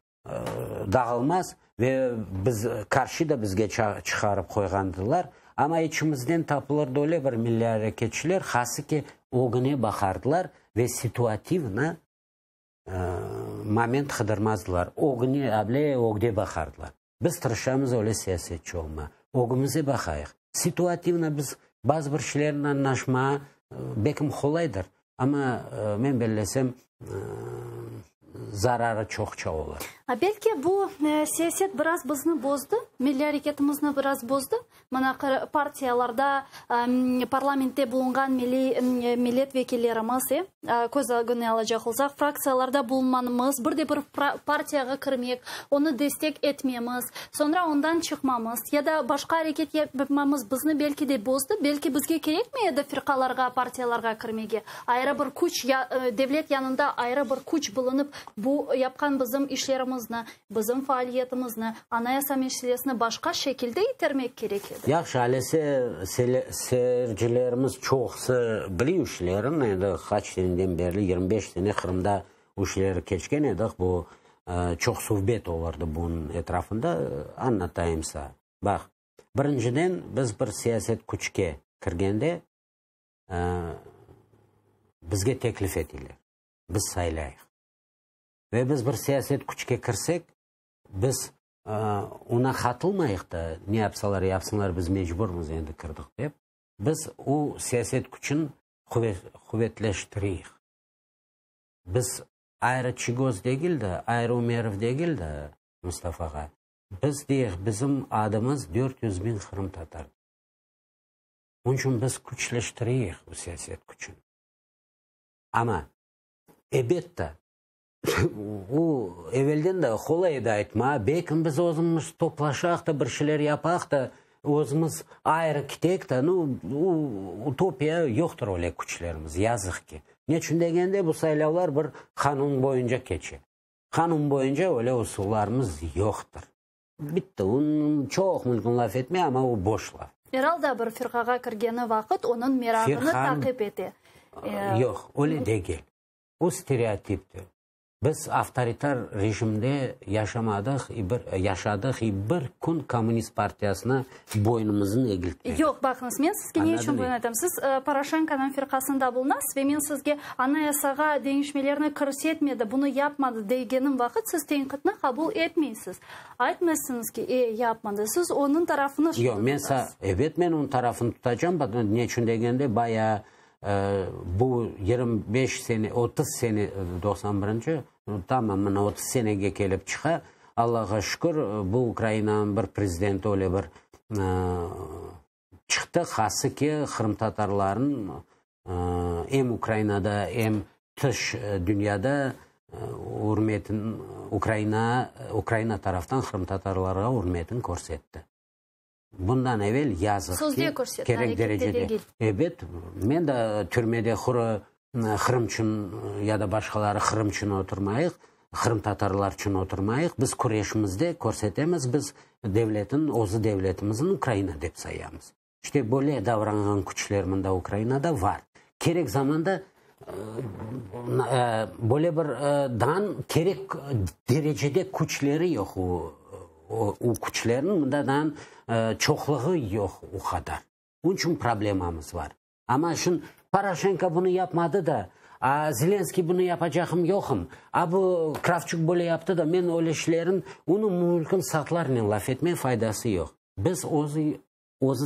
dağılmaz ve biz qarşı da bizge çıqarıp qoyğandılar. Amma içimizden tapılırdı öyle bir milliy areketçiler, hası ki ögüne baqardılar ve situativno Moment qıdırmazdılar, ögüne, able ögde baqardılar. Biz tırışamız öyle siyasetçi olma. Ögümize baqayıq. Situativno biz bazı bir şeylernen añlaşmağa bekim qolaydır. Amma men bellesem, zararı çoqça olur. A belki bu siyaset biraz bizni bozdı, milliy areketimizni biraz bozdı? Mına, partiyalarda, parlamentte bulunğan milliy millet vekillerimiz, e, köz ögüne alacaq olsaq, fraktsiyalarda bulunmanımız, bir de bir partiyağa kirmek, onı destek etmemiz, soñra ondan çıqmamız ya da başqa areket yapmamız bizni belki de bozdı, belki bizge kerekmey edi firqalarğa, partiyalarğa kirmege, ayrı bir küç, devlet yanında ayrı bir küç bulunıp, bu yapqan bizim işlerimizni, Bizim faaliyetimizni, Anayasa meselesini başqa şekilde itermek kerek edi. Yahşı, alese seyircilerimiz çoqusı biliy işlerin, endi qaç seneden berli, 25 sene Qırımda bu işleri keçken edik, bu çoq suhbet olurdı bunıñ etrafında, añlatayım sa. Baq, birinciden, biz bir siyaset küçke kirgende, bizge teklif eteler, biz saylayıq. Ve biz bir siyaset küçke kirsek, biz oña qatılmayıq da, ne yapsalar yapsınlar, biz mecburmız endi kirdik dep, biz o siyaset küçün quvetleştireyik. Biz ayrı Çiygoz degil de, ayrı Umerov degil de, Mustafa ağa, biz deyik, bizim adımız 400 biñ qırımtatar. Onıñ içün biz küçleştireyik bu siyaset küçün. Amma Ebette, o evelden de qolay edi aytma, belkim biz özümiz toplaşaq da, bir şeyler yapaq da, özümiz ayrı kitek da, nu, utopiya yoqtır öyle küçlerimiz, yazıq ki. Neçün degende, bu saylavlar bir qanun boyunca keçe. Qanun boyunca öyle usullarımız yoqtır. Bitti, onıñ çoq mümkün laf etme, amma o boş laf. Er alda bir firqağa kirgeni vaqıt onıñ merağını taqip ete. Yoq, öyle degil. O stereotiptir. Biz avtoritar rejimde yaşamadıq, bir yaşadıq, bir kün kommunist partiyasına boynumıznı egiltmedik. Yoq, baqıñız, men sizge ne içün bunı aytam. Siz Poroşenkonıñ firqasında bulunasız ve men sizge Anayasağa deñişmelerni kirsetmedi, bunı yapmadı degenim vaqıt siz tenqitni qabul etmeysiz. Aytmaysıñız ki, e, yapmadı. Siz onıñ tarafını Yoq, men, ebet, men onıñ tarafını tutacam, neçün degende, bayağı. Bu 25 sene, 30 sene, 91-nci, tamam mına 30 senege kelip çıqa. Allağa şükür, bu Ukrainanıñ bir prezidenti öyle bir çıqtı, hası ki, qırımtatarlarnıñ em Ukrainada, em tış dünyada ürmetin, Ukraina, Ukraina taraftan qırımtatarlarğa ürmetin körsetti. Bundan evel yazıq Sözde ki, körsetti, kerek arekette derecede. degil. Ebet, men de türmede quru Qırımçün ya da başqaları Qırımçün oturmayıq, qırımtatarlarçün oturmayıq. Biz küreşimizde körsetemiz, biz devletin, özü devletimizin Ukraina dep sayamız. İşte böyle davranğan küçler mında Ukrainada var. Kerek zamanda böyle bir dan kerek derecede küçleri yoq o, o küçlerniñ mında dan çoqluğı yoq o qadar. Onıñ içün problemamız var. Amma şimdi Poroşenko bunı yapmadı da, a Zelenskiy bunı yapacaqım yoqım, a bu Kravçuk böyle yaptı da, men öyle işlerin, onıñ mümkün saatlarnen laf etme faydası yoq. Biz özü, özü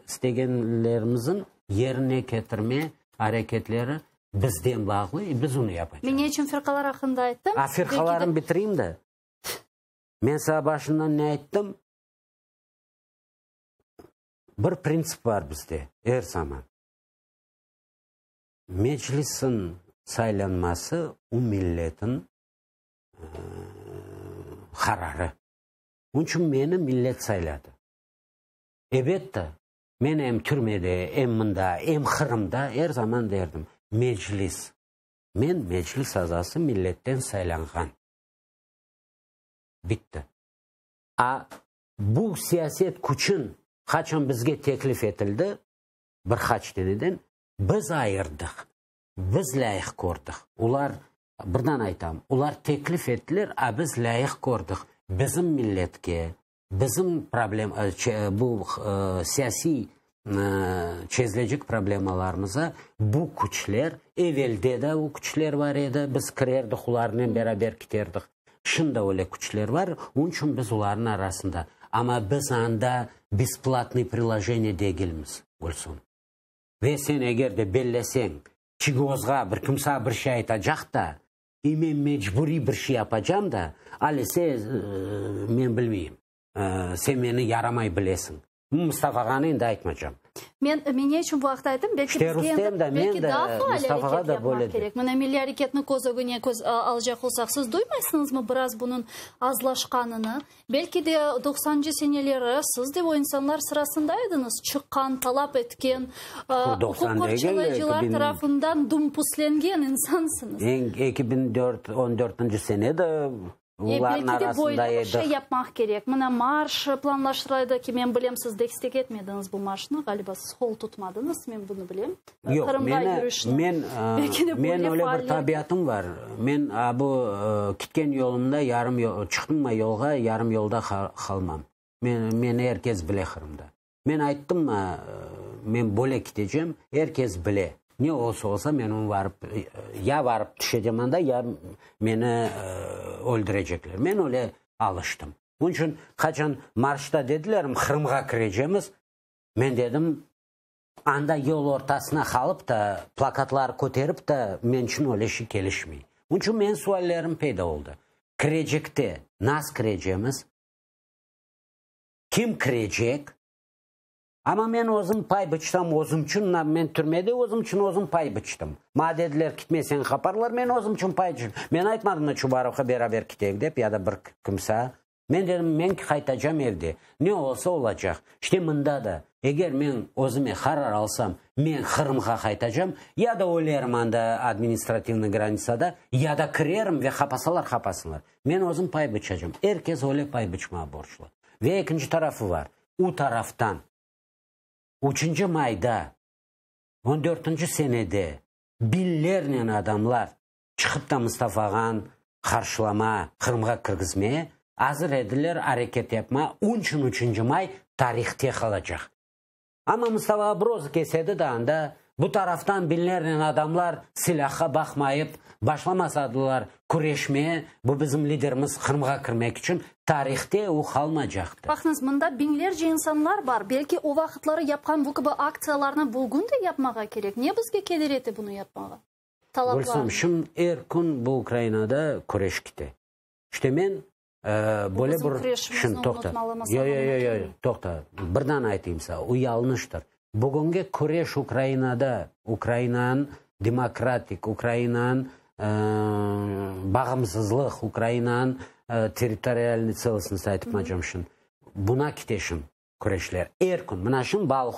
istegenlerimizin yerine ketirme areketleri bizden bağlı, i biz onı yapacaqmız. Men ne içün firqalar aqqında ayttım? A firqalarını bitireyim de. Men saña başından ne ayttım? Bir printsip bar bizde er zaman. Meclisin saylanması u milletin qararı. Onıñ içün meni millet sayladı. Ebette, men em türmede, em mında, em Qırımda er zaman derdim, Meclis, men Meclis azası milletten saylanğan. Bitti. A bu siyaset küçün qaçan bizge teklif etildi, bir qaç teneden, biz ayırdıq, biz lâyıq kördik. Olar, birden aytam, olar teklif ettiler, a biz lâyıq kördik. Bizim milletke, bizim problem, bu siyasiy çezilecek problemalarımıza bu küçler, evelde de o küçler bar edi, biz kirerdik, olarnen beraber kiterdik. Şimdi öyle küçler bar, onıñ içün biz olarnıñ arasında. Amma biz anda besplatnıy priloženiye degilmiz, Gülsum. Ve sen eger de belleseñ, Çiygozğa bir kimsa bir şey aytacaq da, i men mecburiy bir şey yapacam da, alese, men bilmeyim, sen meni yaramay bilesiñ. Mustafa ağanı endi aytmacam. Men, men ne içün bu aqta ayttım? Belki İşte bizge endi, Rustem de, men belki de, daa faal Mustafağa areket da yapmaq böyle kerek. Mına milliy areketni köz ögüne köz alacaq olsaq, siz duymaysıñızmı biraz bunıñ azlaşqanını? Belki de doqsanıncı seneleri siz de o insanlar sırasında ediñiz, çıqqan, talap etken, uquq qorçalayıcılar tarafından dumpuslengen insansıñız. 2004, on dörtünci sene de olarnıñ Belki de arasında böyle bir edik. şey yapmaq kerek. Mına marş planlaştırılaydı ki, men bilem, siz destek etmediñiz bu marşnı, ğaliba siz qol tutmadıñız, men bunı bilem. Yoq, Qırımğa meni, yürüşni. men, Belki de men böyle öyle bir faaller. tabiatım var. Men a bu ketken yolumda yarım yol, çıqtım yolğa, yarım yolda qalmam. Men, meni er kes bile Qırımda. Men ayttım, men böyle ketecem, er kes bile. Ne olsa olsa, men onı varıp, ya varıp tüşecem anda, ya meni öldürecekler. Men öyle alıştım. Onıñ içün, qaçan marşta dediler, Qırımğa kirecemiz, men dedim, anda yol ortasına qalıp da, plakatlar köterip da, men içün öyle şey kelişmey. Onıñ içün menim suallerim peyda oldı. Kirecekte nas kirecemiz? Kim kirecek? Amma men özüm pay bıçsam, özümçün, men türmede özümçün özüm pay bıçtım. Maña dediler, kitmeseñ qaparlar, men özümçün pay bıçtım. Men aytmadım da Çubarovğa beraber kiteyik dep, ya da bir kimsa. Men dedim, men qaytacam evde, ne olsa olacaq. İşte mında da, eger men özüme qarar alsam, men Qırımğa qaytacam, ya da ölerim anda administrativnıy granitsada, ya da kirerim ve qapasalar qapasınlar. Men özüm pay bıçacam. Er kes öyle pay bıçmağa borclu. Ve ekinci tarafı bar. U taraftan, üçünci mayda, on dörtünci senede biñlernen adamlar çıqıp da Mustafa ağanı qarşılama, Qırımğa kirgizmeye azır ediler, areket yapma, onçün üçünci may tarihte qalacaq. Amma Mustafa ağa bir özü kesedi de anda, bu taraftan biñlernen adamlar silâhqa baqmayıp başlamasadılar. Küreşmeye, bu bizim liderimiz Qırımğa kirmek içün, tarihte o qalmacaqtır. Baqıñız, mında biñlerce insanlar bar, belki o vaqıtları yapqan bu kibi aktsiyalarnı bugün de yapmağa kerek. Ne bizge keder ete bunı yapmağa? Talaplarnı. Gülsüm, şimdi er kün bu Ukrainada küreş kete. İşte men Bu böyle bizim bir... küreşimizni Şimdi toqta. unutmalımız, Yo, amma yo, yo, yo, unutmayıq. toqta. Birden aytayım saña, o yalnıştır. Bugünge küreş Ukrainada, Ukrainanıñ demokratik, Ukrainanıñ bağımsızlıq, Ukrainanıñ territorialnıy tselostnost aytıp macam şimdi, buna kete şimdi küreşler. Er kün. Mına şimdi Baluh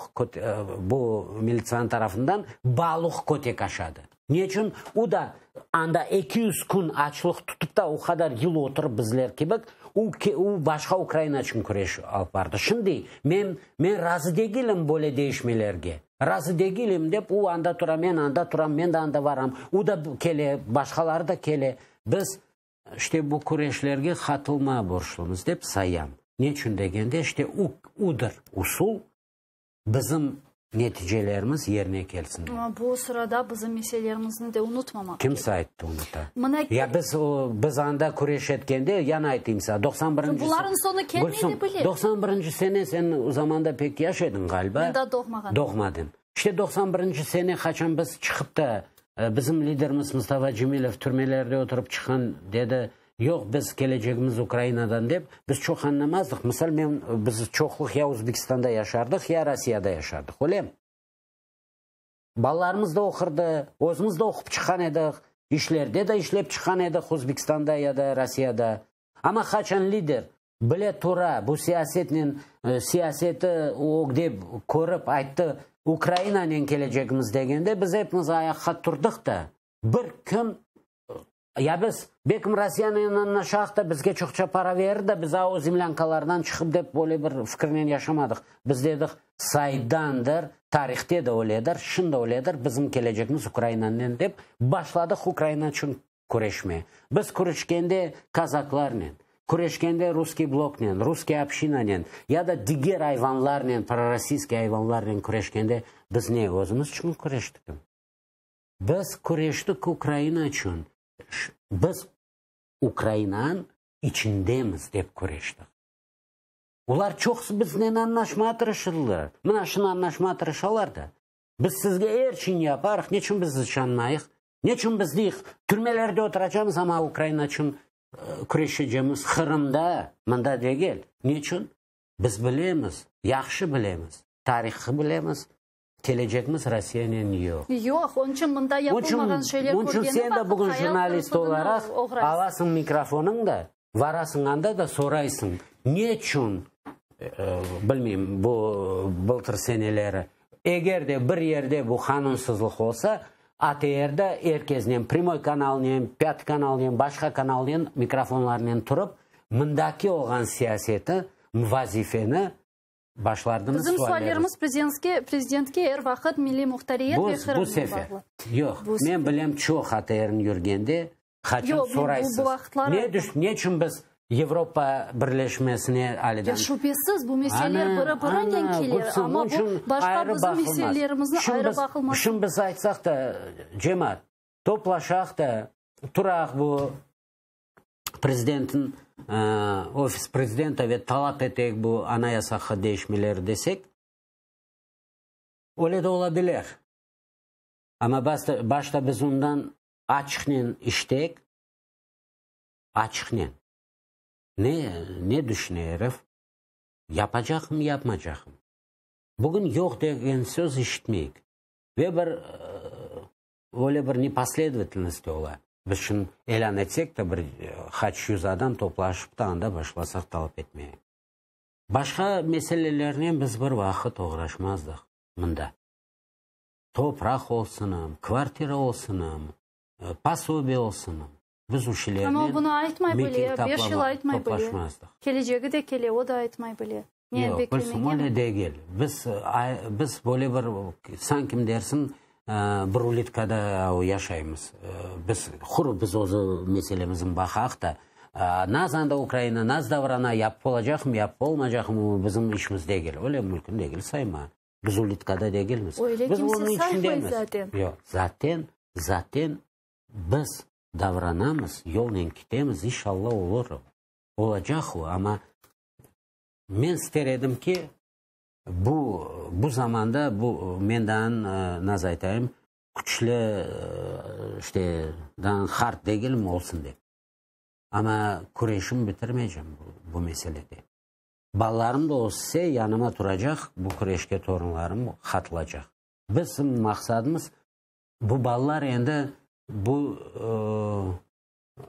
bu militsiyanıñ tarafından Baluh kötek aşadı. Ne içün? O da anda 200 kün açlıq tutıp da o qadar yıl oturıp bizler kibi, o, o başqa Ukraina içün küreş alıp bardı. Şimdi men, men razı degilim böyle değişmelerge. Razı degilim dep, o anda tura, men anda turam, men de anda varam. O da kele, başqaları da kele. Biz işte bu küreşlerge qatılma borçlumız dep sayam. Ne içün degende, işte o, odır usul bizim neticelerimiz yerine kelsin dep. Amma bu sırada bizim meselelerimizni de unutmamaq kerek. Kimse ayttı unuta. Mına Ya biz, o, biz anda küreş etkende, yana aytayım saña, 91-nci Bularnıñ soñu kelmey Gülsüm, de bile. 91-nci sene sen o zamanda pek yaş ediñ ğaliba. Men daa doğmağan. Doğmadın. İşte 91-nci sene qaçan biz çıqıp da, bizim liderimiz Mustafa Cemilev türmelerde oturıp çıqqan, dedi, yoq, biz kelecegimiz Ukrainadan dep, biz çoq añlamazdıq. Misal, men, biz çoqluq ya Özbekistanda yaşardıq, ya Rossiyada yaşardıq, öyle? Balalarımız da oqurdı, özümiz de oqup çıqqan edik, işlerde de işlep çıqqan edik Özbekistanda ya da Rossiyada. Amma qaçan lider bile tura bu siyasetnen, siyaseti ögde körip ayttı, Ukrainanen kelecegimiz degende, biz epimiz ayaqqa turdıq da, bir kün, ya biz, belkim Rossiyanen añlaşaq da, bizge çoqça para verir de, biz a o zemlânkalardan çıqıp dep böyle bir fikirnen yaşamadıq. Biz dedik, saydandır, tarihte de öyledir, şimdi öyledir, bizim kelecegimiz Ukrainanen dep başladıq Ukraina içün küreşme. Biz küreşkende kazaklarnen, küreşkende russkiy bloknen, russkiy obşinanen ya da diger ayvanlarnen, prorossiyskiy ayvanlarnen küreşkende biz ne, özümiz içün küreştikmi? Biz küreştik Ukraina içün, biz Ukrainanıñ içindemiz dep küreştik. Olar çoqusı biznen añlaşmağa tırışırlar. Mına şunı añlaşmağa tırışalar da. Biz sizge er şeyni yaparıq, neçün biz işanmayıq? Neçün biz deyik, türmelerde oturacamız, amma Ukraina içün küreşecemiz, Qırımda, mında degil. Neçün? Biz bilemiz, yahşı bilemiz, tarihı bilemiz, kelecegimiz Rossiyanen yoq. Yoq, onıñ içün mında yapılmağan şeyler Onıñ içün körgeni sen de vaqıt bugün hayal jurnalist qırıqlığına olaraq oğraysıñ. alasıñ mikrofonıñ da, varasıñ anda da soraysıñ, neçün, bilmeyim, bu bıltır seneleri, eger de bir yerde bu qanunsızlıq olsa, ATR-da er kesnen, Primoy kanalnen, Pâtıy kanalnen, başqa kanalnen mikrofonlarnen turıp, mındaki olğan siyaseti, vazifeni başlardınız Bizim suallerimiz. suallerimiz prezidentke, prezidentke er vaqıt milliy muhtariyet Bu, ve bu Qırımnen sefer. bağlı. Yoq, Bu men sefer. bilem çoq ATR-ni yürgende, qaçın Yoq, men bu, soraysız. bu vaqıtları Ne düş, neçün biz Avropa Birleşmesine aliden? Ya şübhesiz, bu meseleler Ana, biri-birinen ana, kelir, Gülsüm, amma onun bu içün başqa ayrı bizim baqılmaz. meselelerimizni Şimdi ayrı biz, baqılmaz. şimdi biz aytsaq da, cemaat, toplaşaq da, turaq bu prezidentniñ, ofis prezidenta ve talap eteyik bu anayasağa değişmeleri desek, öyle de olabilir. Amma başta, başta biz ondan açıqnen işteyik, açıqnen. Ne, ne düşüne erif? Yapacaqmı, yapmacaqmı? Bugün yoq degen söz işitmeyik. Ve bir öyle bir neposledovatelnost ola. Biz şimdi ilân etsek de bir qaç yüz adam toplaşıp da anda başlasaq talap etmeye. Başqa meselelernen biz bir vaqıt oğraşmazdıq mında. Topraq olsunım, kvartira olsunım, posobiye olsunım. Biz o şeylernen Amma o bunı aytmay bile, miting 5 yıl aytmay bile. toplaşmazdıq. Kelecegi de kele, o da aytmay bile. Ne, Yoq, Gülsüm, beklemege öyle mi? degil. Biz, biz böyle bir, sanki dersiñ, bir ulitkada yaşaymız. Biz quru biz özü meselemizni baqaq da, naz anda Ukraina, naz davrana, yapıp olacaqmı, yapıp olmaycaqmı, bizim işimiz degil. Öyle mümkün degil, sayma. Biz ulitkada degilmiz. Öyle Biz kimse onıñ saymay içindemiz. zaten. Yoq, zaten, zaten biz. Davranamız, yolnen kitemiz, inşalla olur o. Olacaq o, amma men ister edim ki, bu, bu zamanda, bu, men daa, naz aytayım, küçlü, işte, daa hard degilim olsun dep. Amma küreşim bitirmeycem bu, bu meselede. Balalarım da össe, yanıma turacaq, bu küreşke torunlarım qatılacaq. Bizim maqsadımız, bu balalar endi bu,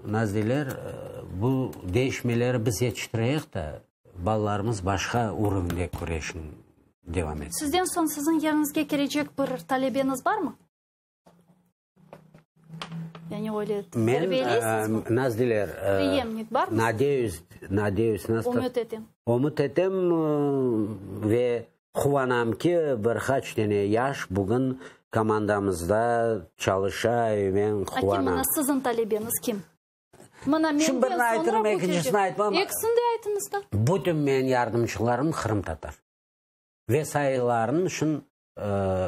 naz deyler, bu değişmeleri biz yetiştireyik da, balalarımız başqa urovnde küreşni devam etsin. Sizden soñ siziñ yeriñizge kelecek bir talebeñiz barmı? Yani öyle terbiyeleysizmi? Men, naz deyler, Preyemnik barmı? Nadeyüs, nadeyüs, Ümüt etem. Ümüt etem ve Quvanam ki, bir qaç dene yaş bugün komandamızda çalışa, men quvanam. A kim mına siziñ talebeñiz kim? Mına menden Şimdi birini soñra aytırım, bu ekincisini kelcek. aytmam. Ekisini de aytıñız da. Bütün menim yardımcılarım qırımtatar. Ve sayılarını şun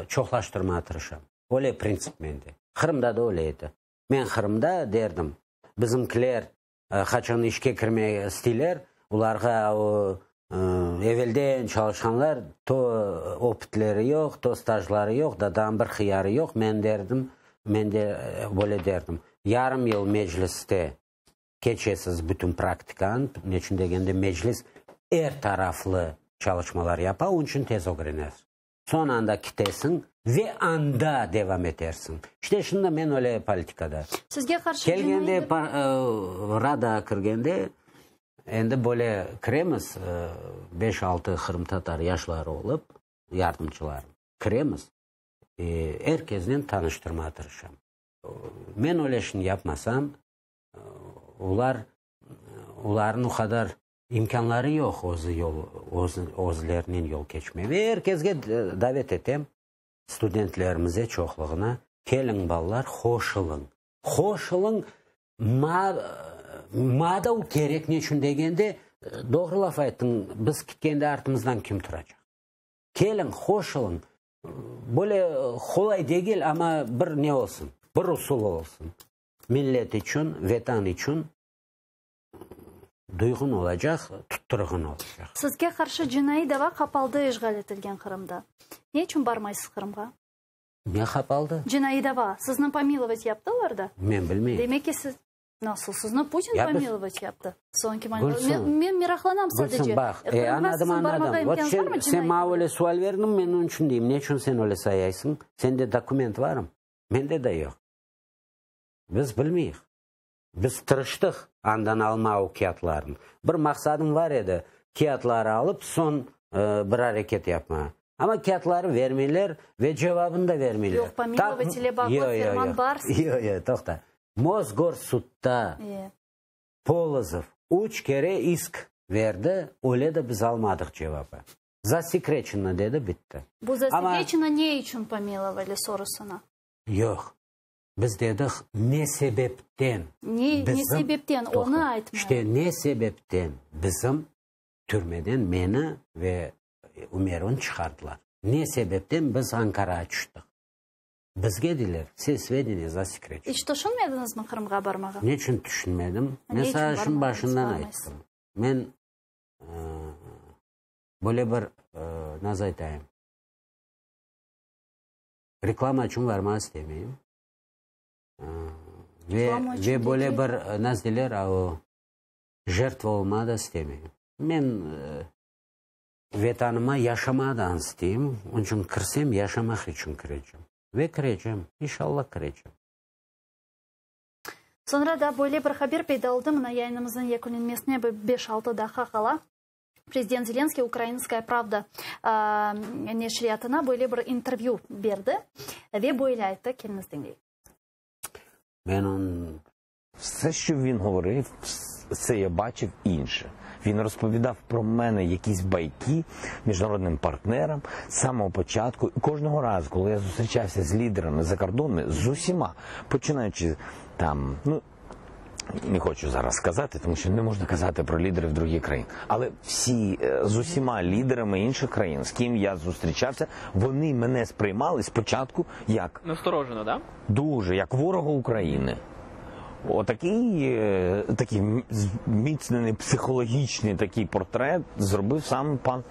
çoqlaştırmağa tırışam. Öyle printsip mende. Qırımda da öyle edi. Men Qırımda derdim, bizimkiler Qaçan işke kirmege isteyler, olarğa o evelden çalışqanlar to opıtleri yoq, to stajları yoq, da daa bir hıyarı yoq, men derdim, men de böyle derdim, yarım yıl mecliste keçesiz bütün praktikanı, neçün degende meclis er taraflı çalışmalar yapa, onıñ içün tez ögrenesiz. Soñ anda kitesiñ ve anda devam etersiñ. İşte şimdi men öyle politikada. Sizge qarşı Kelgende, Radağa kirgende, endi böyle kiremiz, beş-altı qırımtatar yaşları olıp, yardımcılarım, kiremiz, er kesnen tanıştırmağa tırışam. Men öyle işni yapmasam, olar, olarnıñ o qadar İmkânları yoq özü yol, özlerinen yol keçmege. Ve er kesge davet etem, studentlerimize çoqluğına, keliñ, balalar, qoşulıñ. Qoşulıñ, ma, ma da o kerek, neçün degende, doğru laf ayttıñ, biz kitkende artımızdan kim turacaq? Keliñ, qoşulıñ. Böyle qolay degil, amma bir ne olsun, bir usul olsun. Millet içün, Vetan içün. Duyğun olacaq, tuttırğın olacaq. Sizge qarşı cinaiy dava qapaldı işğal etilgen Qırımda. Ne içün barmaysız Qırımğa? Ne qapaldı? Cinaiy dava. Sizni pomilovat yaptılar da. Men bilmeyim. Demek ki, siz... Nasıl? Sizni Putin pomilovat yaptı? Soñki malümat. Men meraqlanam sadece. Gülsüm, baq, e, añladım, añladım. Vot sen, sen maña öyle sual berdiñ, men onıñ içün deyim. Ne içün sen öyle sayaysıñ? Sende dokument barmı? Mende de yoq. Biz bilmeyik. Biz tırıştıq andan alma o kâğıtlarnı. Bir maqsadım bar edi, kâğıtları alıp, soñ bir areket yapma. Amma kâğıtları vermeyler ve cevabını da vermeyler. Yoq, pomilovat ile bağlı ferman bar. Yoq, yoq, toqta. Mosgorsudda Polozov üç kere isk verdi, öyle de biz almadıq cevabı. Zasekreçeno dedi, bitti. Bu zasekreçeno ne içün pomilovali sorusına? Yoq. Biz dedik, ne sebepten Ne, ne sebepten, onı aytmayıq. İşte, ne sebepten bizim türmeden meni ve Ümerovnı çıqardılar. Ne sebepten biz Ankarağa tüştik. Bizge deyler, vse svedeniya zasekreçenı. İç tüşünmediñizmi Qırımğa barmağa? Ne içün tüşünmedim? Men saña şunı başından ayttım. Men böyle bir, nasıl aytayım, Reklama içün varmağa istemeyim. Ve, ve böyle bir, nasıl deyler, o, jertva olmağa da istemeyim. Men Vetanıma yaşamadan isteyim. Onıñ içün kirsem, yaşamaq içün kirecem. Ve kirecem, inşallah kirecem. Soñra da böyle bir haber peyda oldı, mına yayınımıznıñ yekünlenmesine bir beş-altı daqqa qala. Prezident Zelenskıy Ukrainskaya pravda neşriyatına böyle bir intervyü berdi ve böyle ayttı, keliñiz diñleyik. Men onı Все, що він говорив, це я бачив інше. Він розповідав про мене якісь байки міжнародним партнерам з самого початку. І кожного разу, коли я зустрічався з лідерами закордонними, з усіма, починаючи там, ну, не хочу зараз сказати, тому що не можна казати про лідерів других країн. Але всі з усіма лідерами інших країн, з ким я зустрічався, вони мене сприймали спочатку як Насторожено, да? Дуже, як ворога України. Отакий такий зміцнений психологічний такий портрет зробив сам пан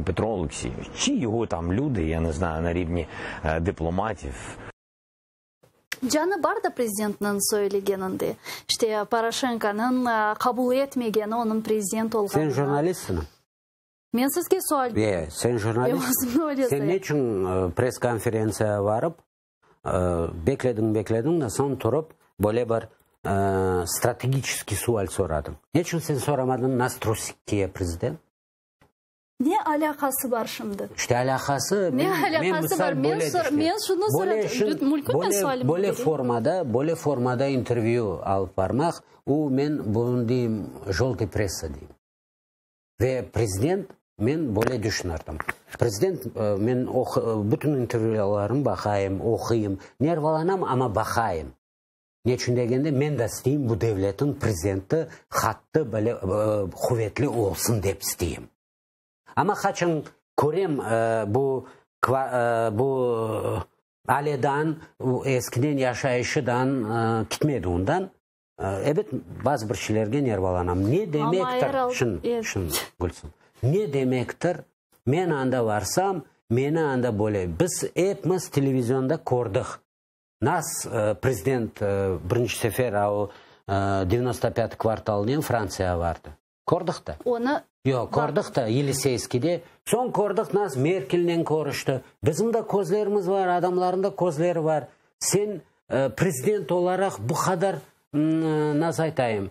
Петро Олексійович. Чи його там люди, я не знаю, на рівні дипломатів. Canı bar da prezidentniñ söylegeninde. İşte, Poroşenkonıñ qabul etmegeni onıñ prezident olğanını. Sen jurnalistsiñ? Men sizge sual. E, sen jurnalist. Sen ne içün press-konferentsiyağa varıp, beklediñ, beklediñ de, soñ turıp, böyle bir strategiçeskiy sual soradıñ? Ne içün sen soramadıñ, nas trusik kiye prezident? Ne alâqası bar şimdi? İşte alâqası, Ne alâqası bar? Men men şunı soradım, mümkün men sualımnı Böyle formada, böyle formada intervyü alıp barmaq, u men bunı deyim, joltıy pressa deyim. Ve prezident, men böyle düşünirdim, prezident, men bütün intervyülarını baqayım, oquyım, nervalanam, amma baqayım. Neçün degende, men de isteyim bu devletniñ prezidenti qattı, böyle quvetli olsun dep isteyim. Amma qaçan körem bu bu aledan, eskiden yaşayışıdan kitmedi ondan, ebet, bazı bir şeylerge nervalanam. Ne demektir, şın, şın, Gülsüm, ne demektir, men anda varsam, meni anda böyle, biz epimiz televizionda kördik, Nas prezident birinci sefer a o devyanosto pâtıy kvartalnen Frantsiyağa vardı. Kördik da. Onı. Yoq, kördik da Yeliseyskiyde. Soñ kördik nas Merkelnen körüşti. Bizim de közlerimiz var, adamlarnıñ da közleri var. Sen prezident olaraq bu qadar, nasıl aytayım,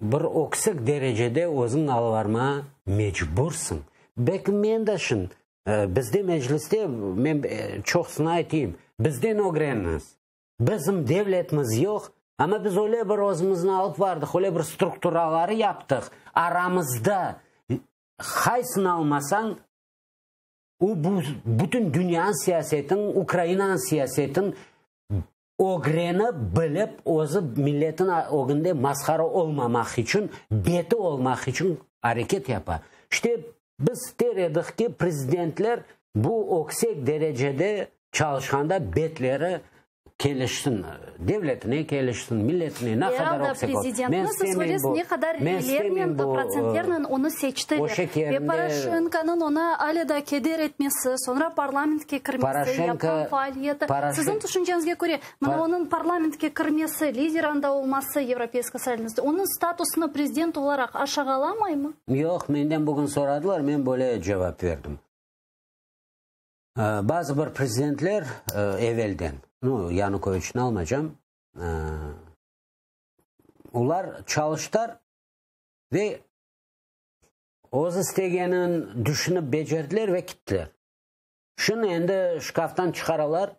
bir öksek derecede özüñ alıp barmağa mecbursıñ. Belki men de şın Bizde mecliste, men çoqusını aytayım, bizden ögreniñiz. Bizim devletimiz yoq, amma biz öyle bir özümizni alıp bardıq, öyle bir strukturaları yaptıq, aramızda qaysını almasañ, o bu bütün dünyanıñ siyasetin, Ukrainanıñ siyasetin ögrenip, bilip, özü milletin ögünde masqara olmamaq içün, beti olmaq içün areket yapa. İşte, biz ister edik ki, prezidentler bu öksek derecede çalışqanda betleri kelişsin, devletine kelişsin, milletine, ne qadar öksek olsa. Men istemeyim bu, men istemeyim bu, onı seçtiler. Ve Poroşenkonıñ oña ale da keder etmesi, soñra parlamentke kirmesi, yapqan faaliyeti. Siziñ tüşünceñizge köre, mına onıñ parlamentke kirmesi, lider anda olması Yevropeyskiy Soyuzda, onıñ statusını prezident olaraq aşağalamaymı? Yoq, menden bugün soradılar, men böyle cevap berdim. Bazı bir prezidentler evelden, nu, Yanukoviçni almaycam, olar çalıştılar ve öz istegenini düşünip becerdiler ve kittiler. Şimdi endi şkaftan çıqaralar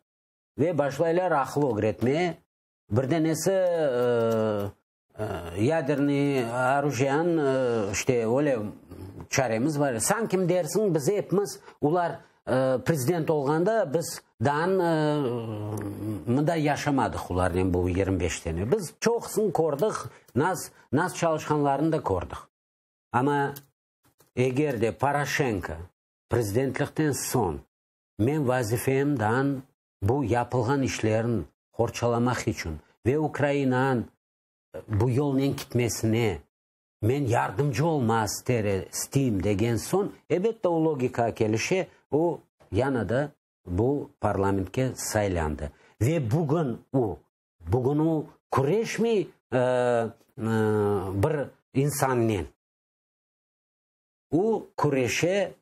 ve başlaylar aqıl ögretmeye. Bir denesi yadernıy orujiyan, işte, öyle çaremiz bar. Sanki dersiñ, biz epimiz, olar prezident olğanda, biz daa mında yaşamadıq olarnen bu 25 sene. Biz çoqusını kördik, nas, nas çalışqanlarını da kördik. Amma eger de Poroşenko prezidentlikten soñ men vazifemdan bu yapılğan işlerin qorçalamaq içün ve Ukrainanıñ bu yolnen kitmesine men yardımcı olma isteyim degen soñ, elbette, o logika kelişe, o yana da bu parlamentke saylandı. Ve bugün o, bugün o küreşmey bir insannen. O küreşe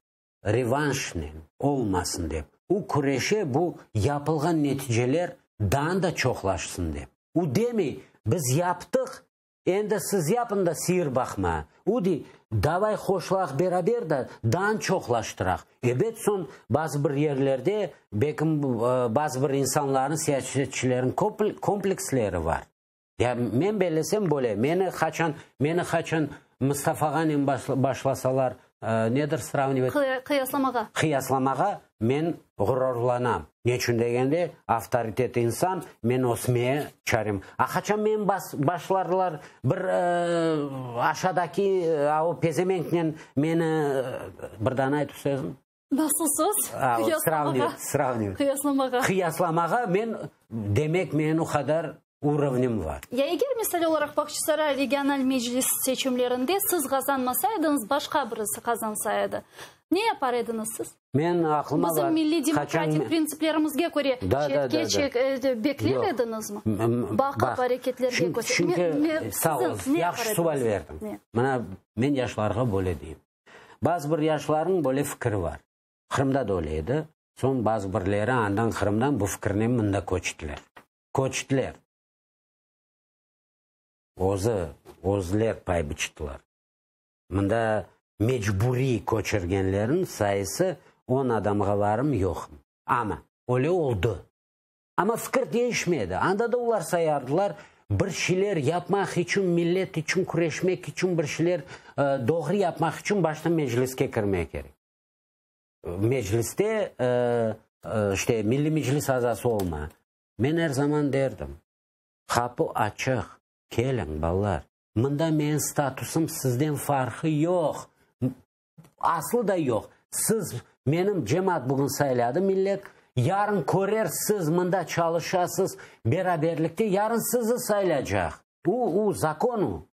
revanşnen olmasın dep. O küreşe bu yapılğan neticeler daa da çoqlaşsın dep. O demey, biz yaptıq, endi siz yapın da sıyır baqma. O dey, davay qoşulaq beraber da daa çoqlaştıraq. Ebet, soñ bazı bir yerlerde belkim bazı bir insanların, siyasetçilerin kompleksleri var. Ya men bellesem böyle, meni qaçan, meni qaçan Mustafağanen başlasalar, nedir sravnivать? Qıyaslamağa. Qıyaslamağa men ğururlanam. Neçün degende, avtoritet insan, men ösmeye çarem. A qaçan men başlarlar bir aşadaki o pezemenknen meni, bir dane aytuv sözüm. Nasıl söz? Qıyaslamağa. Sravnivать. Qıyaslamağa. Qıyaslamağa men, demek, menim o qadar urovnim bar. Ya eger, misal olaraq, Bağçasaray regional meclis seçimlerinde siz qazanmasaydıñız, başqa birisi qazansa edi, ne yapar ediñiz siz? Men aqlıma Bizim milliy demokratik printsiplerimizge köre çetke bekler ediñizmi? Baqıp areketlerge köre. Çünki, sağ ol, yahşı sual berdiñ. Mına, men yaşlarğa böyle deyim. Bazı bir yaşlarnıñ böyle fikri bar. Qırımda da öyle edi. Soñ bazı birleri andan, Qırımdan bu fikirnen mında köçtiler. Köçtiler. Özü, özler pay biçtiler. Mında mecburiy köçürgenlerniñ sayısı on adamğa varım, yoqım. Amma öyle oldı. Amma fikir deñişmedi. Anda da olar sayardılar, bir şeyler yapmaq içün, millet içün küreşmek içün, bir şeyler doğru yapmaq içün başta mecliske kirmek kerek. Mecliste, işte, Milliy Meclis azası olma. Men er zaman derdim, qapı açıq, keliñ, balalar. Mında menim statusım sizden farqı yoq. Aslı da yoq. Siz, menim cemaat bugün sayladı millet, yarın körersiz, mında çalışasız, beraberlikte, yarın sizi saylaycaq. U, u, zakon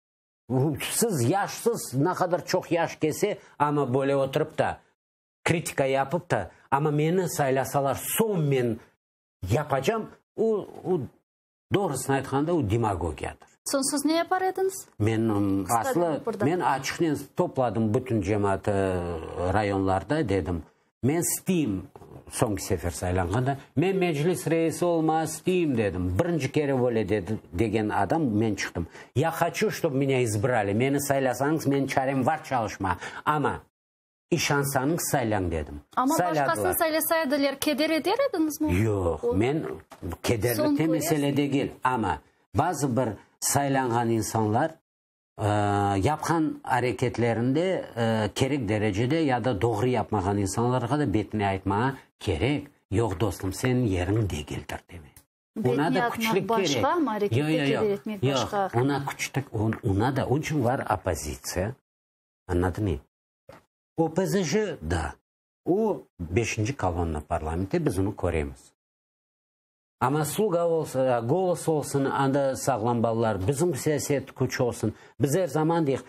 u. Siz yaşsız, ne qadar çoq yaş kelse, amma böyle oturıp da, kritika yapıp da, amma meni saylasalar, soñ men yapacam, u, u, Doğrusını aytqanda, o demagogiyadır. Soñ siz ne yapar ediñiz? Men, aslı, men açıqnen topladım bütün cemaatı rayonlarda, dedim, men isteyim, soñki sefer saylanğanda, men meclis reisi olmağa isteyim, dedim. Birinci kere böyle dedi, degen adam men çıqtım. Ya haçu, ştob menya izbrali, meni saylasañız, menim çarem var çalışmağa, amma İşansañız saylañ dedim. Amma başqasını saylasaydılar, keder eder ediñizmi? Yoq, men kederlikte mesele degil, amma bazı bir saylanğan insanlar yapqan areketlerinde kerek derecede ya da doğru yapmağan insanlarğa da betine aytmağa kerek, yoq dostum, seniñ yeriñ degildir demek. Ona da küçlük kerek. Yoq, yoq, yoq, yoq, ona küçlük, ona da, onıñ içün var oppozitsiya. Añladımı? OPZJ da, o beşinci kolonna parlamentte, biz onı köremiz. Amma Sluga olsun, Golos olsun, anda sağlam balalar, bizim siyaset küç olsun. Biz er zaman deyik,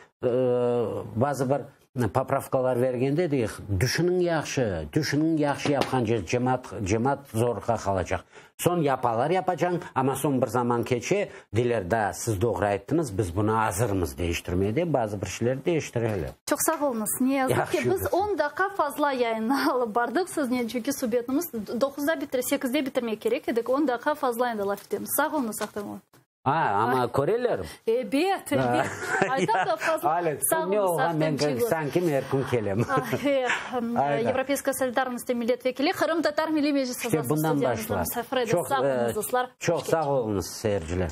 bazı bir popravkalar vergende deyik, düşüniñ yahşı, düşüniñ yahşı yapqan cemaat, cemaat zorğa qalacaq. Soñ yapalar yapacañ, amma soñ bir zaman keçe, deyler, da, siz doğru ayttıñız, biz bunı azırmız deñiştirmeye dep, bazı bir şeyler deñiştireler. Çoq sağ oluñız. Ne yazıq ki, biz on daqqa fazla yayınnı alıp bardıq siznen, çünki subetimiz doquzda bitir, sekizde bitirmek kerek edik, on daqqa fazla endi laf etemiz. Sağ oluñız, Ahtem ağa. A, amma köreler. Ebet, ebet. Aytam da fazla. Ale, Sağ ne oluñız, olğan, Ahtem men Çiygoz. sanki er kün kelem. Evropeyskaya solidarnost millet vekili, Qırımtatar Milliy Meclisi İşte azası bundan studiyamızda başla. misafir edi. Çoq, Sağ oluñız, dostlar. Çoq sağ oluñız, seyirciler.